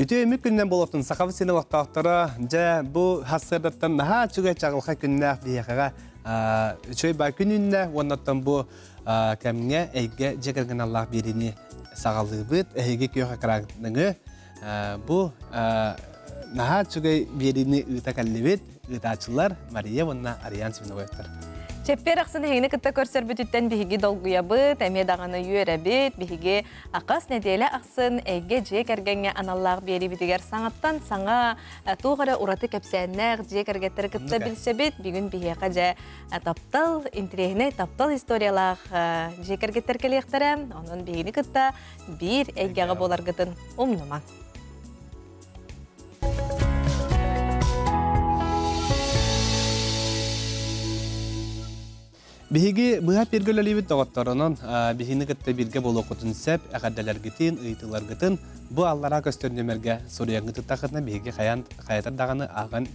Үтүө өмүк күннэн буолуохтун Сахабыт сирин олохтоохторо дьэ бу сарсыардаттан наһаа үчүгэй чаҕылхай күннээх биһиэхэҕэ үчүгэй баа күн үүннэ уонна оттон бу кэмҥэ эйгэ дьиэ кэргэн аллаах биэриини саҕалыыбыт эһиги күөх экраныҥы бу наһаа үчүгэй биэриини ыыта кэллибит ыытааччылар Мария уонна Ариан Свиновоевтар. Чэппиэр ахсын эһигини кытта көрсөрбүтүттэн биһиги долгуйабыт, эмиэ даҕаны үөрэбит, биһиги Хас нэдиэлэ ахсын эйгэ дьиэ кэргэҥҥэ аналлаах биэриибитигэр саҥаттан саҥа туох эрэ ураты кэпсээннээх дьиэ кэргэттэри кытта билсэбит. Бүгүн биһиэхэ дьэ таптал, интэриэһинэй таптал историялаах дьиэ кэргэттэр кэлиэхтэрэ. Онон биһигини кытта биир эйгэҕэ буоларгытын умнумаҥ. Биһиги быһа бииргэ үлэлиибит доҕотторунан биһини кытта бииргэ буолуоххутун сөп, эҕэрдэлэргитин, ыйытыыларгытын бу аллараа көстөр нүөмэргэ суруйаҥҥыт ыттаххытына биһиги хайаан хайатар даҕаны ааҕан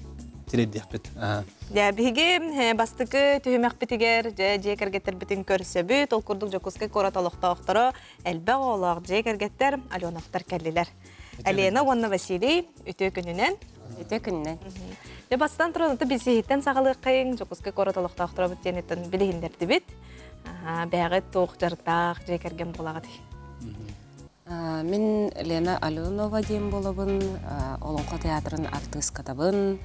тириэрдиэхпит. Дьэ, биһиги бастакы түһүмэхпитигэр дьэ дьиэ кэргэттэрбитин көрсөбүт. Ол курдук Дьокуускай куорат олохтоохторо элбэх оҕолоох дьиэ кэргэттэр Аленовтар кэллилэр. Елена уонна Василий үтүө күнүнэн. Үтүө күнүнэн. Дьэ бастатан туран аты билсиһиттэн саҕалыаххайыҥ Дьокуускай куорат олохтоохторобут диэниттэн билиһиннэрдибит. Бэйэҕит туох дьарыктаах дьиэ кэргэн буолаҕытый? Мин Лена Аленова диэн буолабын, Олоҥхо театрын артыыскатабын.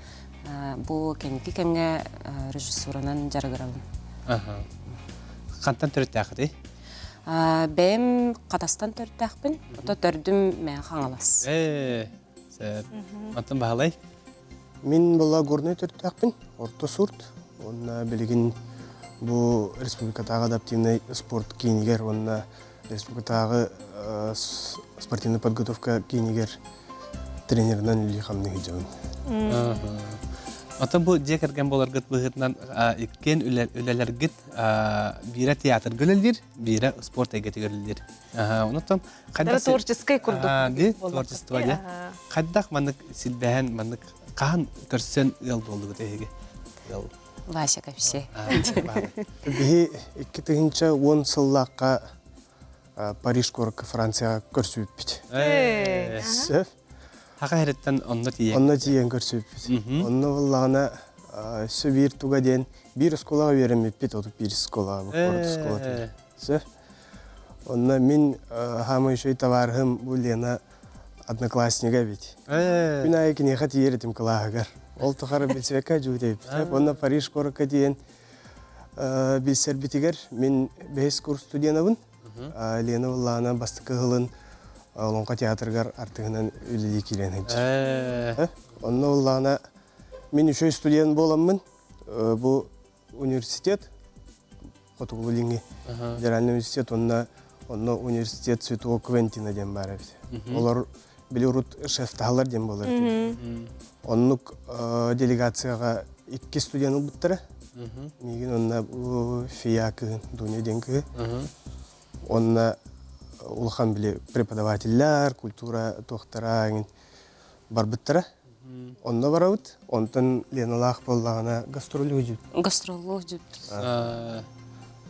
Бу кэнники кэмҥэ режиссуранан дьарыгырабын. Хантан төрүттээххитий? Бэйэм Хатастан төрүттээхпин, ото төрдүм Мэҥэ Хаҥалас. Ээ, сөп. Онтон Баһылай? Мин была Горнай төрүттээхпин, орто сурт. Уонна билигин бу республикатааҕы адаптивнай спорт киинигэр уонна республикатааҕы спортивная подготовка киинигэр тренеринэн үлэлии-хамныы сылдьабын. Оттон бу дьиэ кэргэн буоларгыт быһыытынан иккиэн үлэлэргит биирэ театрга үлэлиир, биирэ спорт эйгэтигэр үлэлиир. Онтон хайдах творческай курдук ди творчество дьэ. Хайдах маннык силбэһэн маннык хаһан көрсөн ыал буоллугут эһиги? Ыал. Вася кэпсээ. Биһи 2010 сыллаахха Париж куоракка Францияҕа көрсүбүппүт. Сөп. Хаха эриттэн онно тиийэн. Онно тиийэн көрсүбүппүт. Онно буллаҕына өссө биир туга диэн биир оскуолаҕа үөрэммиппит, отут биир оскуолаҕа, куорат оскуолатыгар. Сөп. Онно мин хаамай үчүгэй табаарыһым бу Лена однокласснига эбит. Күн аайы киниэхэ тиийэр этим кылааһыгар. Ол тухары билсибэккэ дьуут эбиппит. Онно Париж куоракка тиийэн билсэрбитигэр мин бэһис курс студенабын. Лена Уллаана бастакы ыһылын Олоҥхо театрыгар артыһынан үлэлии киирэн сылдьар. Онно Уллаана мин үчүгэй студент буоламмын бу университет Хотугулуу-Илиҥҥи федеральный университет уонна онно университет Святого Квентина диэн баар эбит. Олор били урут шефтаһалар диэн буолар. Оннук делегацияҕа икки студент ылбыттара. Миигин онно Фия кыһын, Дуня диэн кыһы. Онно улахан били преподавателлэр, культура туохтара барбыттара. Онно барабыт. Онтон Леналаах буоллаҕына гастроллуу дьүт. Гастроллуу дьүт.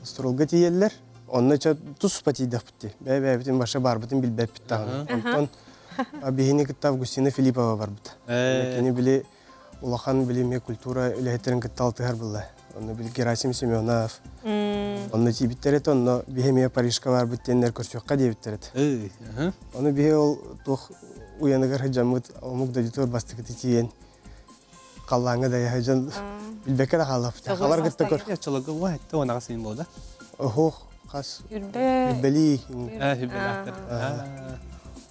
Гастролга тиийэллэр. Онно ча туспа тиийдэхпит дии. Бэйэ-бэйэбитин баша барбытын билбэппит даҕаны. Онтон биһини кытта Августина Филиппова барбыта. Кини били улахан били эмиэ культура үлэһиттэрин кытта алтыһар буолла. Онно били Герасим Семенов. Онно тиийбиттэр этэ, онно биһи эмиэ Парижка барбыт диэннэр көрсүөххэ диэбиттэр этэ. Ону биһи ол туох уйаныгар сылдьаммыт омук дойдутугар бастакыты тиийэн халлааҥҥа дайа сылдьан билбэккэ да хааллахпыт. Халар кытта көр. Оччолорго уа этте уонаҕа син буолда. Оһох хас Үрбэлии. Үрбэлээхтэр.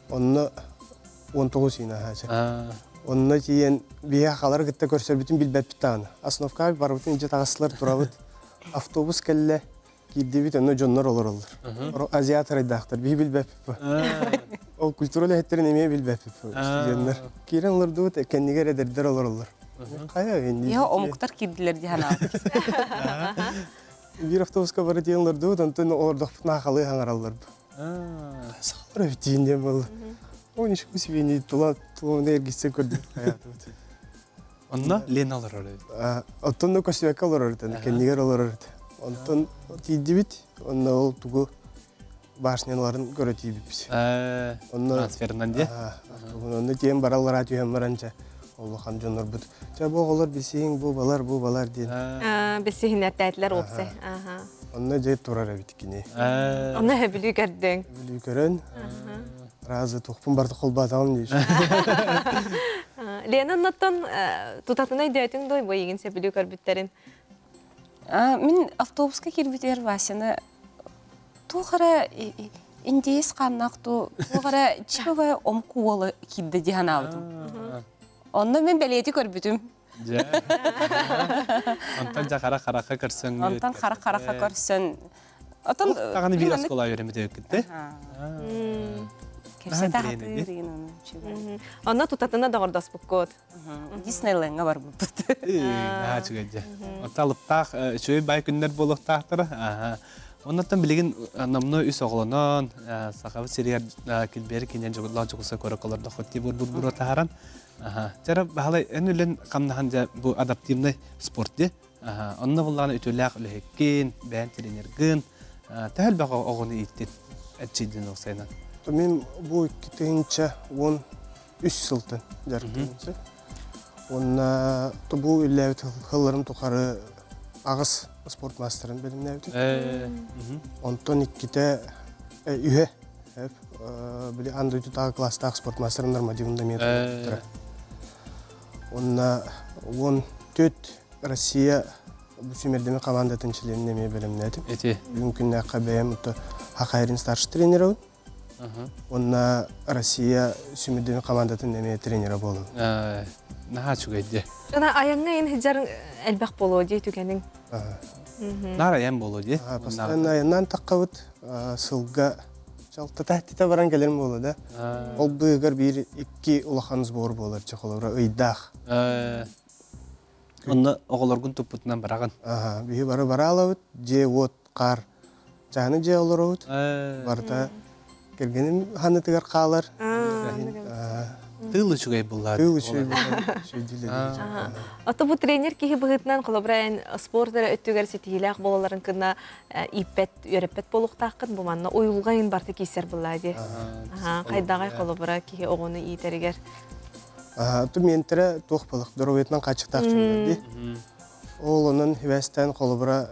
Онно 19 син аһаача. Онно тиийэн биһи халары кытта көрсөрбүтүн билбэппит даҕаны. Основка барыбытын илдьэ таҕыстылар турабыт. Автобус кэллэ. Киирдибит, онно дьоннор олороллор. Азиат арайдаахтар, биһи билбэппит. Ол культура үлэһиттэрин эмиэ билбэппит студеннар. Киирэн олордубут, кэннигэр эдэрдэр олороллор. Хайа инди. Йо, омуктар киирдилэр дии санаабыт. Биир автобуска бары тиийэн олордубут, онтон олордохпутуна сахалыы хаҥараллар. Сахалар эбит диэн буолла. О, ничего себе, не тула тула эргитсе көрдүк. Онно Лена олорор эбит. Оттон көстүбэккэ олорор этэ, кэннигэр олорор этэ. Онтон тиийдибит, онно ол тугу. башняларын көрө тиийбиппит. Онно Трансферынан дии. Онно тиийэн бараллара түһэн баран чэ улахан дьоннорбут. Чэ бу оҕолор билсиһиҥ бу балар бу балар диэн. Билсиһиннэртээтилэр уопсай. Онно дьэ турар эбит кини. Онно сөбүлүү көрдөҥ. Сөбүлүү көрөн. Разы тухпун барты холбаатаҕым дии. Лена оннуттан тутатына өйдөөтүҥ дуо бу эйигин сөбүлүү көрбүттэрин? Мин автобуска киирбитигэр Васяны туох эрэ индеец хааннаах дуу, туох эрэ чиповая омук уола киирдэ дии санаабытым. Онно мин бэлиэти көрбүтүм. Дьэ. Онтон дьэ хара харахха көрсөн. Онтон хара харахха көрсөн. Отон Даҕаны биир оскуола үөрэммит эбиккит Кэпсэтэ сатыыр игин ону үчүгэй. Онно тутатына доҕордоспуккут. Диснейлендҥа барбыппыт. Наһаа үчүгэй дьэ. Оттон алыптаах үчүгэй бай күннэр буолуохтаахтара. Аха. Оннуттан билигин номнуо үс оҕолонон Сахабыт сиригэр килбиэри киниэн дьоҕурлаах дьокуускай куоракка олордоххут дии бур-бур таһааран. Аха. Чара баһылай эн үлэн хамнаһан дьэ бу адаптивный спорт дии. Аха. Онно буллаҕына үтүөлээх үлэһиккин, бэйэн тренергын, төһө элбэх оҕону ииттин эрчийдин уопсайынан? Мин бу 2013 сылтан дьарыктанабын. Уонна бу үлэлээбит сылларым тухары аҕыс спорт маастарын бэлэмнээбитим. Онтон иккитэ үһэ били аан дойдутааҕы кылаастаах спорт маастарын нормативын да эмиэ толорбуттара. Уонна 14 Россия бу сүүмэрдэмэ командатын чилиэнин эмиэ бэлэмнээтим. Ити. Бүгүн күннээххэ бэйэм Хахайрин старший тренерабын. Уонна Россия сүүмэрдэмэ командатын эмиэ тренера буолабын. Наһаа үчүгэй дии. Ына айаҥҥа ин сылдьар элбэх буолуо дии түгэниҥ. Наар айан буолуо дии. Постоянно айаннаан таххабыт сылга чалтата тите баран кэлэрим буолуо да. Ол быыгар биир икки улахан сбор буолар чохолоро ыйдаах. Онно оҕолоргун туппутунан бараҕын. Биһи бары бараалабыт, дьиэ-уот, хаар. Чаһыны дьиэ олоробут. Барыта кэргэним ханытыгар хаалар. Тыыл үчүгэй буллаа. Тыыл үчүгэй буллаа. Үчүгэй Ото бу тренер киһи быһыытынан холобура эн спорт эрэ өттүгэр ситиһиилээх буолаларын кына ииппэт, үөрэппэт буолуохтааххын бу манна уйулҕа иһин барыта киирсэр буллаа дии. Хайдаҕай холобура киһи оҕону иитэригэр. Ту миэнтэрэ туох балык доруобуйатынан хааччахтаах дьоннор дии. Ол онон хибээстээн холобура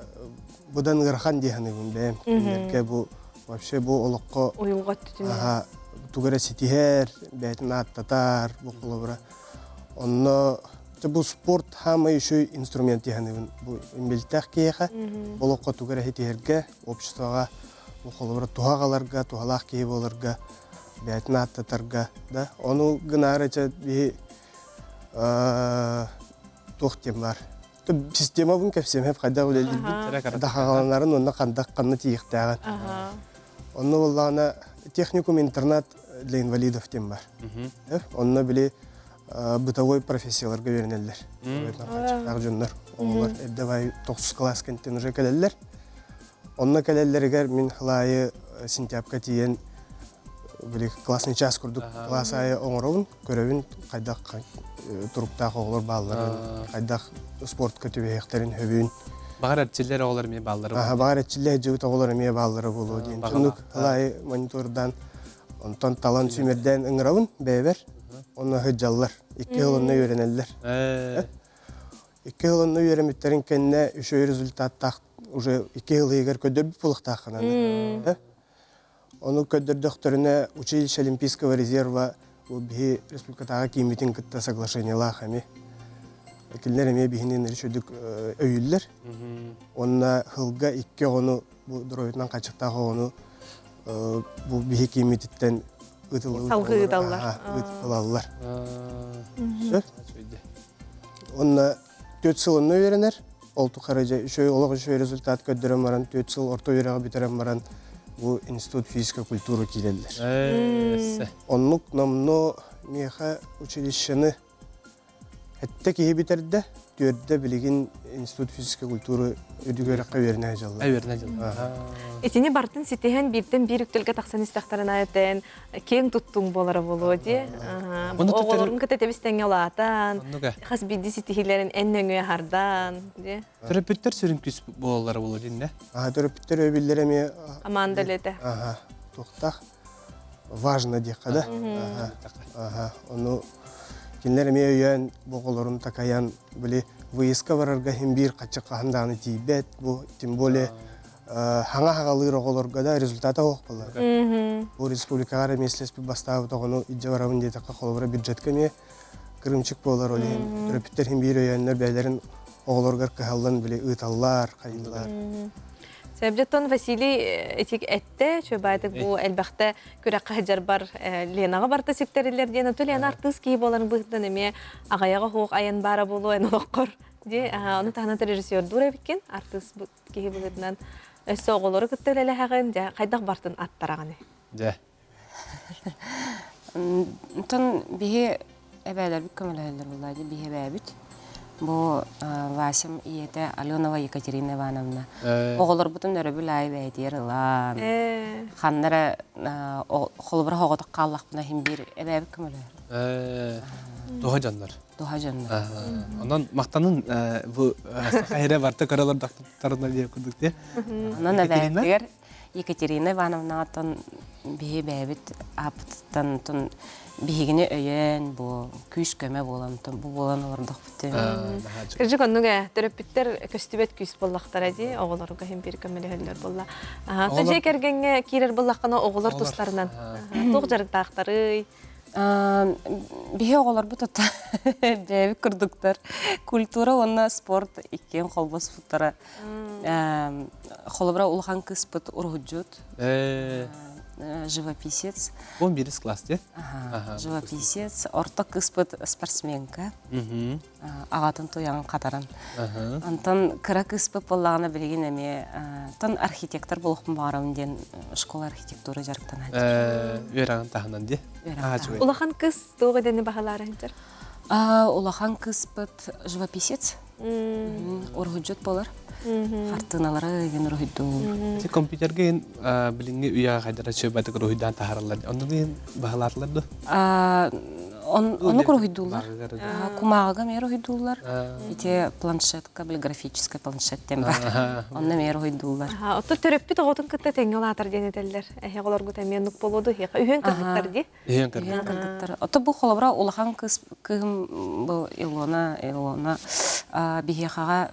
быдан ыарахан дии саныыбын бэйэм. Кинилэргэ бу вообще бу олоххо уйулҕа өттүтүнэн тугу эрэ ситиһэр, бэйэтин ааттатар бу холобура. Онно бу спорт хаамай үчүгэй инструмент дии саныыбын. Бу имбилтээх киһиэхэ олоххо тугу эрэ ситиһэргэ, обществоҕа бу холобура туһа аҕаларга, туһалаах киһи буоларга бэйэтин ааттатарга да ону гынаары чэ биһи туох диэн баар системабын кэпсиэм хайдах үлэлиирбин дахаҕаланарын уонна хандах ханна тиийиэхтээҕин онно буоллаҕына техникум интернат для инвалидов диэн бар онно били бытовой профессияларга үөрэнэллэр дьоннор оҕолор эрдэ бай тохсус кылаас кэнниттэн уже кэлэллэр Онно кэлэллэригэр мин хылаайы сентябрьга тиийэн били классный час курдук класс аайы оҥоробун, көрөбүн хайдах туруктаах оҕолор баалларын, хайдах спортка түбэһиэхтэрин сөбүн. Баҕар эрчиллэр оҕолор эмиэ бааллара буолуо. Баҕар эрчиллэ сылдьыбыт оҕолор эмиэ бааллара буолуо диэн. Оннук хылаайы монитордаан онтон талан сүүмэрдээн ыҥырабын бэйэбэр. Онно сылдьаллар. Икки сыл онно үөрэнэллэр. Икки сыл онно үөрэммиттэрин кэннэ үчүгэй результаттаах уже икки сыл иһигэр көрдөрбүт буолуохтааххын. Ону көрдөрдөхтөрүнэ училище Олимпийского резерва бу биһи республикатааҕы кииммитин кытта соглашениелаах эми. Кинилэр эмиэ биһини үчүгдүк өйүүллэр. Уонна сылга икки оҕону бу доруобуйатынан хааччахтаах оҕону бу биһи кииммититтэн ытыллыбыт Салгыы ыыталлар. ылаллар. Сөп. Онно түөрт сыл онно үөрэнэр. Ол тухары дьэ үчүгэй олох үчүгэй результат көрдөрөн баран, түөрт сыл орто үөрэҕи бүтэрэн баран бу институт физической культуры киирэллэр. Оннук номнуо миэхэ училищены Эттэ киһи бүтэрдэ, түөрдэ билигин Институт физической культуры үрдүк үөрэххэ үөрэнэ сылдьаллар. Үөрэнэ сылдьаллар. Итини бартын ситиһэн бииртэн биир үктэлгэ тахсан истэхтэрин аайытын киэҥ туттуҥ буолара буолуо дии. Оҕолорун кытта тэбис тэҥҥэ улаатан, хас биирдии ситиһиилэрин эн нөҥүө аһардан дии. Төрөппүттэр сүрүн күүс буолаллара буолуо диннэ. Төрөппүттэр өйөбүллэрэ эмиэ Команда үлэтэ. туохтаах важно диэххэ да. Аха, ону кинилэр эмиэ өйөөн бу оҕолорун такайан били выездка барарга иһин биир хаччы хаһан даҕаны тиийбэт бу тем более хаҥа хаҕалыыр оҕолорго да результата суох буолар. Бу республикаҕа эрэ миэстэлэспит бастаабыт оҕону илдьэ барабын диэтэххэ холобура бюджетка эмиэ кырыымчык буолар ол иһин төрөппүттэр иһин биир өйөөннөр бэйэлэрин оҕолоругар кыһаллан били ыыталлар, хайыыллар. Сөбдьөттөн Василий итик этте, чөбайтык бу элбэхтэ күрэххэ сылдьарбар Ленаҕа барта сүктэриллэр диэн, оту Лена артыыс киһи буоларын быһыытынан эмиэ аҕайаҕа суох айан баара буолуо эн олоххор. Дии, ону таһынан режиссердуур эбиккин, артыыс киһи быһыытынан өссө оҕолору кытта үлэлэһэҕин, дьэ хайдах бартын аттараҕыный? Дьэ. Онтон биһи эбээлэрбит көмөлөһөллөр буоллаа дии, биһи эбээбит. Бу Васям ийэтэ Аленова Екатерина Ивановна. Оҕолорбутун өрөбүл аайы бэйэтигэр ылан, ханна эрэ холобура оҕотох хааллахпына иһин биир эбээбит көмөлөһөр. Туһа дьоннор. Туһа дьоннор. Онон махтанын бу саха эрэ барта көрөлөр дохтарына диye курдук те. Онон эбээбитигэр Екатерина Ивановнаҕыттан биһи бэйэбит ааппытыттан тун биһигини өйөөн бу күүс-көмө буолан бу буолан олордохпут. Кырдьык оннук ээ төрөппүттэр көстүбэт күүс буоллахтара дии оҕолорго иһин биир көмөлөһөллөр буолла. Аха дьиэ кэргэҥҥэ киирэр буоллаххына оҕолор тустарынан туох дьарыктаахтарый? Биһи оҕолорбут ото бэйэбит курдуктар культура уонна спорт иккиэн холбоспуттара. Холобура улахан кыыспыт уруһуйдьут, живописец. Он бирис класс де? Живописец. Орто кыыспыт спортсменка. Аҕатын туйаҕын хатаран. Онтон кыра кыыспыт буоллаҕына билигин эмиэ тон архитектор буолуохпун баҕарабын диэн школа архитектура дьарыктанааччы. Үөрэҕин таһынан ди. Улахан кыз туох идэни баһылаары сылдьар? Улахан кыыспыт живописец. Уруһуйдьут буолар. Хартыыналары ыйын уруһуйдуур. Ти компьютерга ин билиҥҥи үйэҕэ хайдара чөбөтүк уруһуйдаан таһаараллар. Онно ин баһылаатылар ду? Ону уруһуйдууллар. Кумааҕыга эмиэ уруһуйдууллар. Ити планшетка, били графическай планшет диэн бар. Онно эмиэ уруһуйдууллар. Оттон төрөппүт оҕотун кытта тэҥҥэ улаатар диэн этэллэр. Эһэ оҕолоргут эмиэ оннук буолуо дуо? Үһүөн кыргыттар дии. Үһүөн кыргыттар. Ото бу холобура улахан кыыс кыыһым бу Илона, Илона биһиэхэҕэ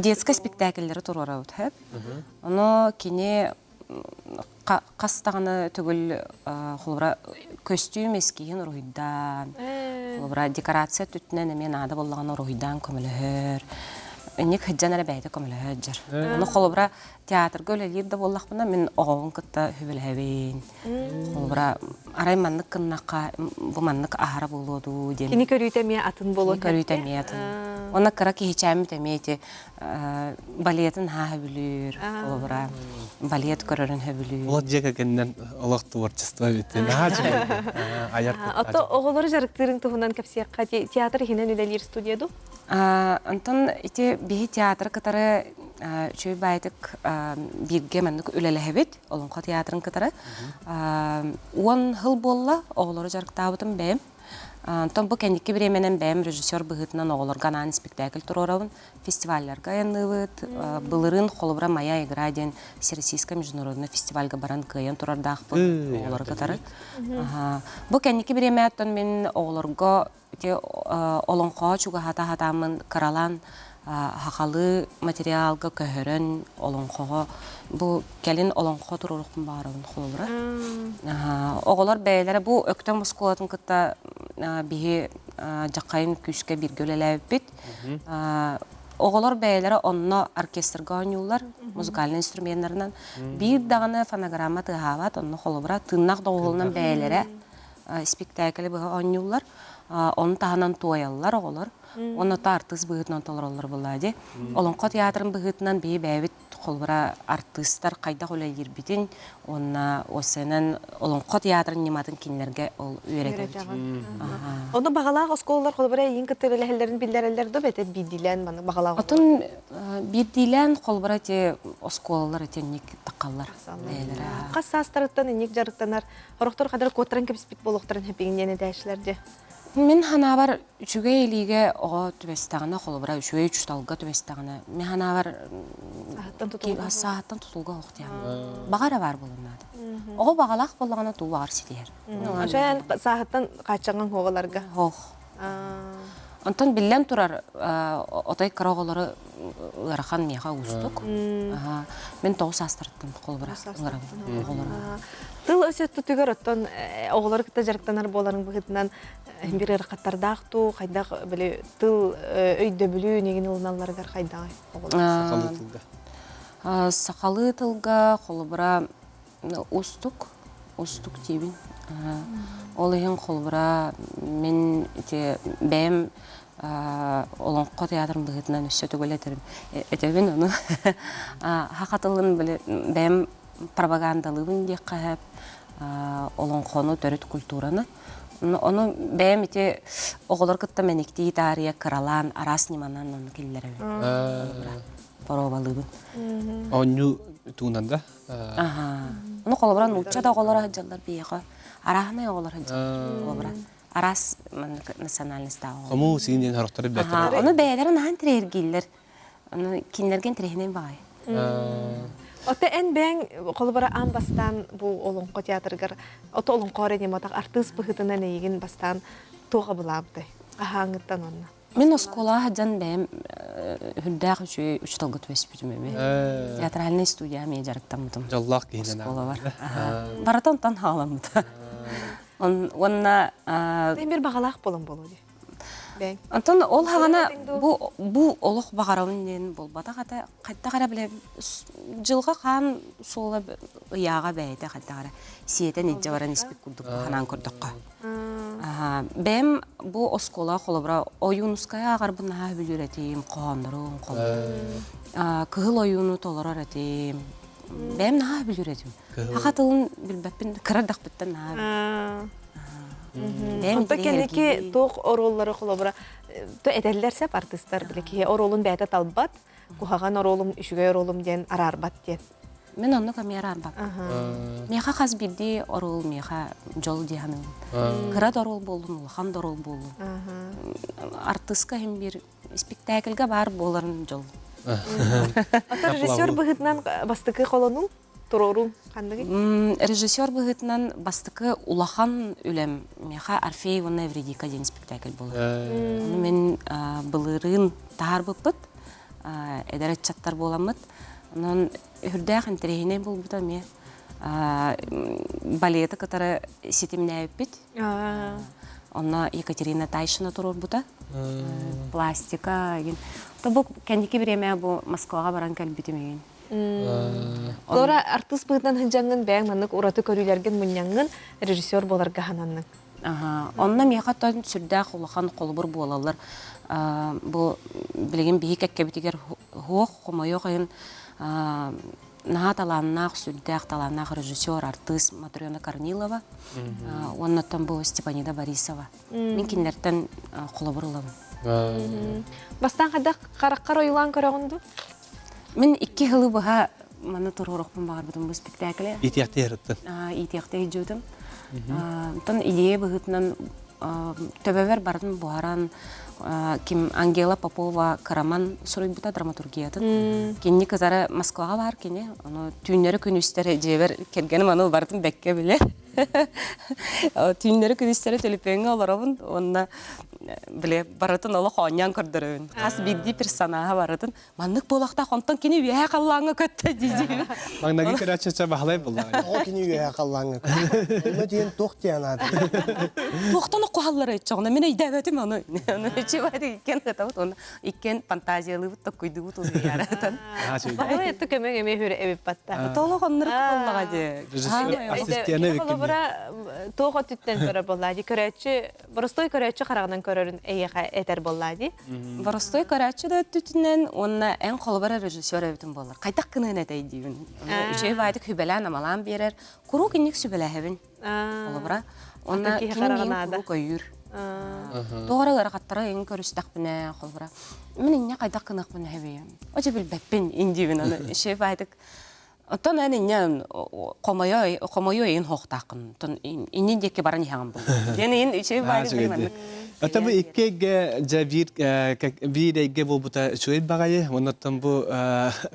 детскай спектакльлэри туруорабыт сөп. Ону кини хас даҕаны төгүл холобура көстүүм эскиһин уруһуйдаан, холобура декорация өттүнэн эмиэ наада буоллаҕына уруһуйдаан көмөлөһөр. Инник сылдьан эрэ бэйэтэ көмөлөһө сылдьар. Ону холобура театрга үлэлиир да буоллахпына мин оҕобун кытта сүбэлэһэбин. Холобура, арай маннык гыннахха бу маннык аһара буолуо дуу диэн. Кини көрүүтэ эмиэ атын буолуо. Кини көрүүтэ эмиэ атын. Уонна кыра киһичээммит эмиэ ити балетын хаһа сөбүлүүр, холобура, балет көрөрүн сөбүлүүр. Олох дьиэ кэргэнинэн олох творчество эбит. Наһаа үчүгэй. Айар Ото оҕолору дьарыктыырыҥ туһунан кэпсиэххэ театр иһинэн үлэлиир студия дуу? Онтон ити биһи театры кытары үчүгэй баайытык бииргэ маннык үлэлэһэбит. Олоҥхо театрын кытары. 10 сыл буолла оҕолору дьарыктаабытым бэйэм. Онтон бу кэнники бириэмэнэн бэйэм режиссер быһыытынан оҕолорго анаан испиктээкил туруорабын. Фестивалларга айанныыбыт. Былырыын холобура «Моя игра» диэн Всероссийскай международный фестивальга баран кыайан турардаахпын оҕолору кытары. Бу кэнники бириэмэттэн мин оҕолорго Ити олоҥхоҕо чугаһата сатааммын кыралаан сахалыы материалга көһөрөн олоҥхоҕо бу кэлин олоҥхо туруорукпун баҕарабын холобура. Оҕолор бэйэлэрэ бу Өктөм оскуолатын кытта биһи дьаххайын күүскэ бииргэ үлэлээбиппит. Оҕолор бэйэлэрэ онно оркестрга оонньууллар музыкальнай инструменнарынан. Биир даҕаны фонограмма тыаһаабат, онно холобура тыыннаах доҕуһуолунан бэйэлэрэ испиктээкили быһа оонньууллар. Ону таһынан туойаллар оҕолор. Уонна то артыыс быһыытынан толороллор буоллаа дии. Олоҥхо театрын быһыытынан биһи бэйэбит холобура артыыстар хайдах үлэлиирбитин уонна осенан олоҥхо театрын ньыматын кинилэргэ ол үөрэтэбит. Ону баҕалаах оскуолалар холобура эйигин кытта үлэлэһэллэрин биллэрэллэр да бэтэ биирдиилээн маны баҕалаах Отун биирдиилээн холобура ити оскуолалар итинник таххаллар бэйэлэрэ. Хас саастарыттан инник дьарыктанар Сорохтор хадары куоттаран кэбиспит буолуохтарын хэпигин диэн этээччилэр дьэ. Мин санаабар үчүгэй илиигэ оҕо түбэстэҕинэ, холобура үчүгэй учууталга түбэстэҕинэ, мин санаабар Сааһыттан тутулуга суох. сааһыттан тутулуга суох диэн. Баҕа эрэ баар буолуон наада. Оҕо баҕалаах буоллаҕына тугу баҕар ситиһэр. Ошон сааһыттан хааччаҕын оҕолорго. Суох. Онтон биллэн турар, отой кыра оҕолору ыарахан миэхэ уустук. Мин 9 саастарыттан холобура ыҥырабын оҕолору. Тыл өсөттүтүгэр оттон оҕолору кытта дьарыктанар буоларын быһыытынан бир ыарахаттардаах дуу, хайдах били тыл өйдөбүлү нигин ылыналларыгар хайдаҕый оҕолор? Сахалыы тылга. Сахалыы тылга холобура Устук, устук диибин. Ол иһин холобура мин ити бэйэм олоҥхо театрын быһыытынан өссө төгүл этэрим этэбин ону саха тылын били бэйэм пропагандалыыбын диэххэ сөп олоҥхону төрүт культураны ону бэйэм ити оҕолор кытта мэниктии таарыйа кыралаан араас ньыманан ону киллэрэбин боруобалыыбын Оонньуу туунан да Аһаа. Ону холобура нуучча да оҕолоро сылдьаллар биһиэхэ. Арааһынай оҕолор сылдьаллар холобура. Араас маннык национальностаах оҕолор. Хомуу сиин диэн сорохтору билбэттэр. Аһаа. Ону бэйэлэрэ наһаа интэриэһиргииллэр. Ону кинилэргэ интэриэһинэй баҕайы. Ото эн бэйэҥ холобура аан бастаан бу олоҥхо театрыгар ото олоҥхо эрэ диэн артыыс быһыытынан эйигин бастаан туох абылаабытай? Хаһааҥҥыттан онно? Мин оскуолаҕа сылдьан бэйэм үрдээх үчүгэй учууталга түбэспитим эбит. Театральнай студия эмиэ дьарыктаммытым. Дьоллоох киһинэн Оскуолабар. Барыта онтон хаҕаламмыта. Уонна Бир баҕалаах буолан буолуо дии. Бэйэҥ. Онтон ол хаҕана бу бу олох баҕарабын диэн буолбатах этэ. Хайдах эрэ бile дьылҕа хаан суола ыйааҕа бэйэтэ хайдах эрэ сиэтэн илдьэ баран испит курдук санаан көрдөххө. Бэйэм бу оскуола холобура Ойуунускайы ааҕарбын наһаа сөбүлүүр этим, хоһооннорун, холобура. Кыһыл ойууну толорор этим. Бэйэм наһаа сөбүлүүр этим. Саха тылын билбэппин, кыра эрдэхпиттэн наһаа Бэйэм Онто кэнники туох оруоллары холобура то этэллэр сеп артыыстар били киһи оруолун бэйэтэ талбат, куһаҕан оруолум, үчүгэй оруолум диэн араарбат диэн. Мин оннук эмиэ араарбаппын. Миэхэ хас биирдии оруол миэхэ дьол дии саныыбын. Кыра да оруол буоллун, улахан да оруол буоллун. Артыыска иһин биир испиктээкилгэ баар буоларын дьол. Оттон режиссер быһыытынан бастакы холонуҥ, туруоруҥ ханныгый? Режиссер быһыытынан бастакы улахан үлэм миэхэ Орфей уонна Эвридика диэн спектакль буолар. Ону мин былырыын таһаарбыппыт, эдэр ыччаттар буоламмыт. Онон Үрдээх интэриэһинэй буолбута эмиэ. Балеты кытары ситимнээбиппит. Онно Екатерина Тайшина туруорбута. Пластика игин. То бу кэнники бириэмэ бу Москваҕа баран кэлбитим игин. Лора артыыс быһыытынан сылдьаҥҥын бэйэҥ маннык ураты көрүүлэргин мунньаҥҥын режиссер буоларга сананныҥ. Онно миэхэ тон сүрдээх улахан холобур буолаллар. Бу билигин биһи кэккэбитигэр суох, хомойуох иһин наһаа талааннаах, сүрдээх талааннаах режиссер, артыыс Матрена Корнилова уонна оттон бу Степанида Борисова. Мин кинилэртэн холобур ылабын. Бастаан хайдах хараххар ойуулаан көрөҕүн дуу? Мин икки сылы быһа маны туруорукпун баҕарбытым бу спектакле. Иитиэхтии ырыттын. Иитиэхтии дьуутум. Онтон идея быһыытынан төбөбөр барытын буһаран ким Ангела Попова Караман суруйбута драматургиятын. Кинини кытары Москваҕа баар кини. Ону түүннэри күнүстэри дьиэбэр кэргэним аны барытын бэккэ билэр. Түүннэри күнүстэри төлөпүөҥҥэ олоробун уонна били барытын олох оонньоон көрдөрөбүн. Хас биирдии персонаһа барытын маннык буолуохтаах, онтон кини үөһээ халлааҥҥа көттө дии Маҥнайгы көрөөччү баһылай буллаҕа. Тоҕо кини үөһээ халлааҥҥа көттө? Онно диэн туох диэн аата? Туохтан оккуһаллара иччоҕуна мин өйдөөбөтүм ону. Ону иччи иккиэн ытабыт уонна иккиэн фантазиялыыбыт, токкуйдуубут улуйааратан. Баһылай этти көмөҥ эмиэ хүрэ эбит батта. Толох оннук буоллаҕа дии. Ассистена эбиккин. Холобура туох өттүттэн көрөр буоллаа дии көрөөччү боростуой көрөөччү хараҕынан көрөрүн эйиэхэ этэр буоллаа дии. Боростуой көрөөччү да өттүтүнэн уонна эн холобура режиссер эбитин буоллар. Хайдах гыныан этэй диибин. Үчүгэй баайдык сүбэлээн-амалаан биэрэр. Куруук инник сүбэлэһэбин. Холобура. Уонна киһи кини хараҕа миигин наада. куруук өйүүр. Тоҕо эрэ ыарахаттары ыйын көрүстэхпинэ, холобура, мин инньэ хайдах гыныахпын эһэбий? Очо билбэппин индиибин аны үчүгэй баайдык Оттон эн инньэ хомойо хомойо ыйын хоохтааххын. Оттон иннин диэки баран иһэҕин буолла. Диэн ыйын үчүгэй баайдык маннык. Ата бу икки эйгэ дьэ биир биир эйгэ буолбута үчүгэй баҕайы. Оннуттан бу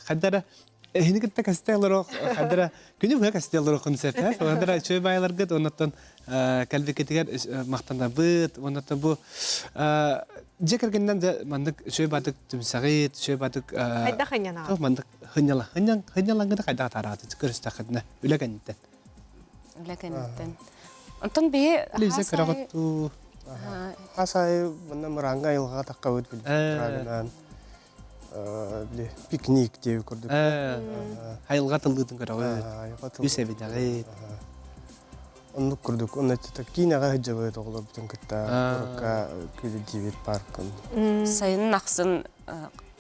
хаддара эһини кытта кэсте олорох хаддара күнү быһа кэсте олороххун сөп. Хаддара үчүгэй баайыларгыт оннуттан кэлбиккитигэр махтанабыт. Оннуттан бу дьэ кэргэннэн дьэ маннык үчүгэй баатык түмсэҕит, үчүгэй баатык Хайдах хынньанаҕыт? Маннык хынньала хынньан хынньалаҥҥыта хайдах атаараҕыт көрүстэххитинэ үлэ кэнниттэн. Үлэ кэнниттэн. Онтон биһи Лиза кыраҕыттуу. Хас аайы манна мыраанга айылҕаҕа таххабыт билигин били пикник диэби курдук. Айылҕа тыллыытын көрөҕүт. Үс эбинэҕит. Оннук курдук. Онно киинэҕэ сылдьабыт оҕолорбутун кытта курукка күлүдиибит паркын. Сайынын ахсын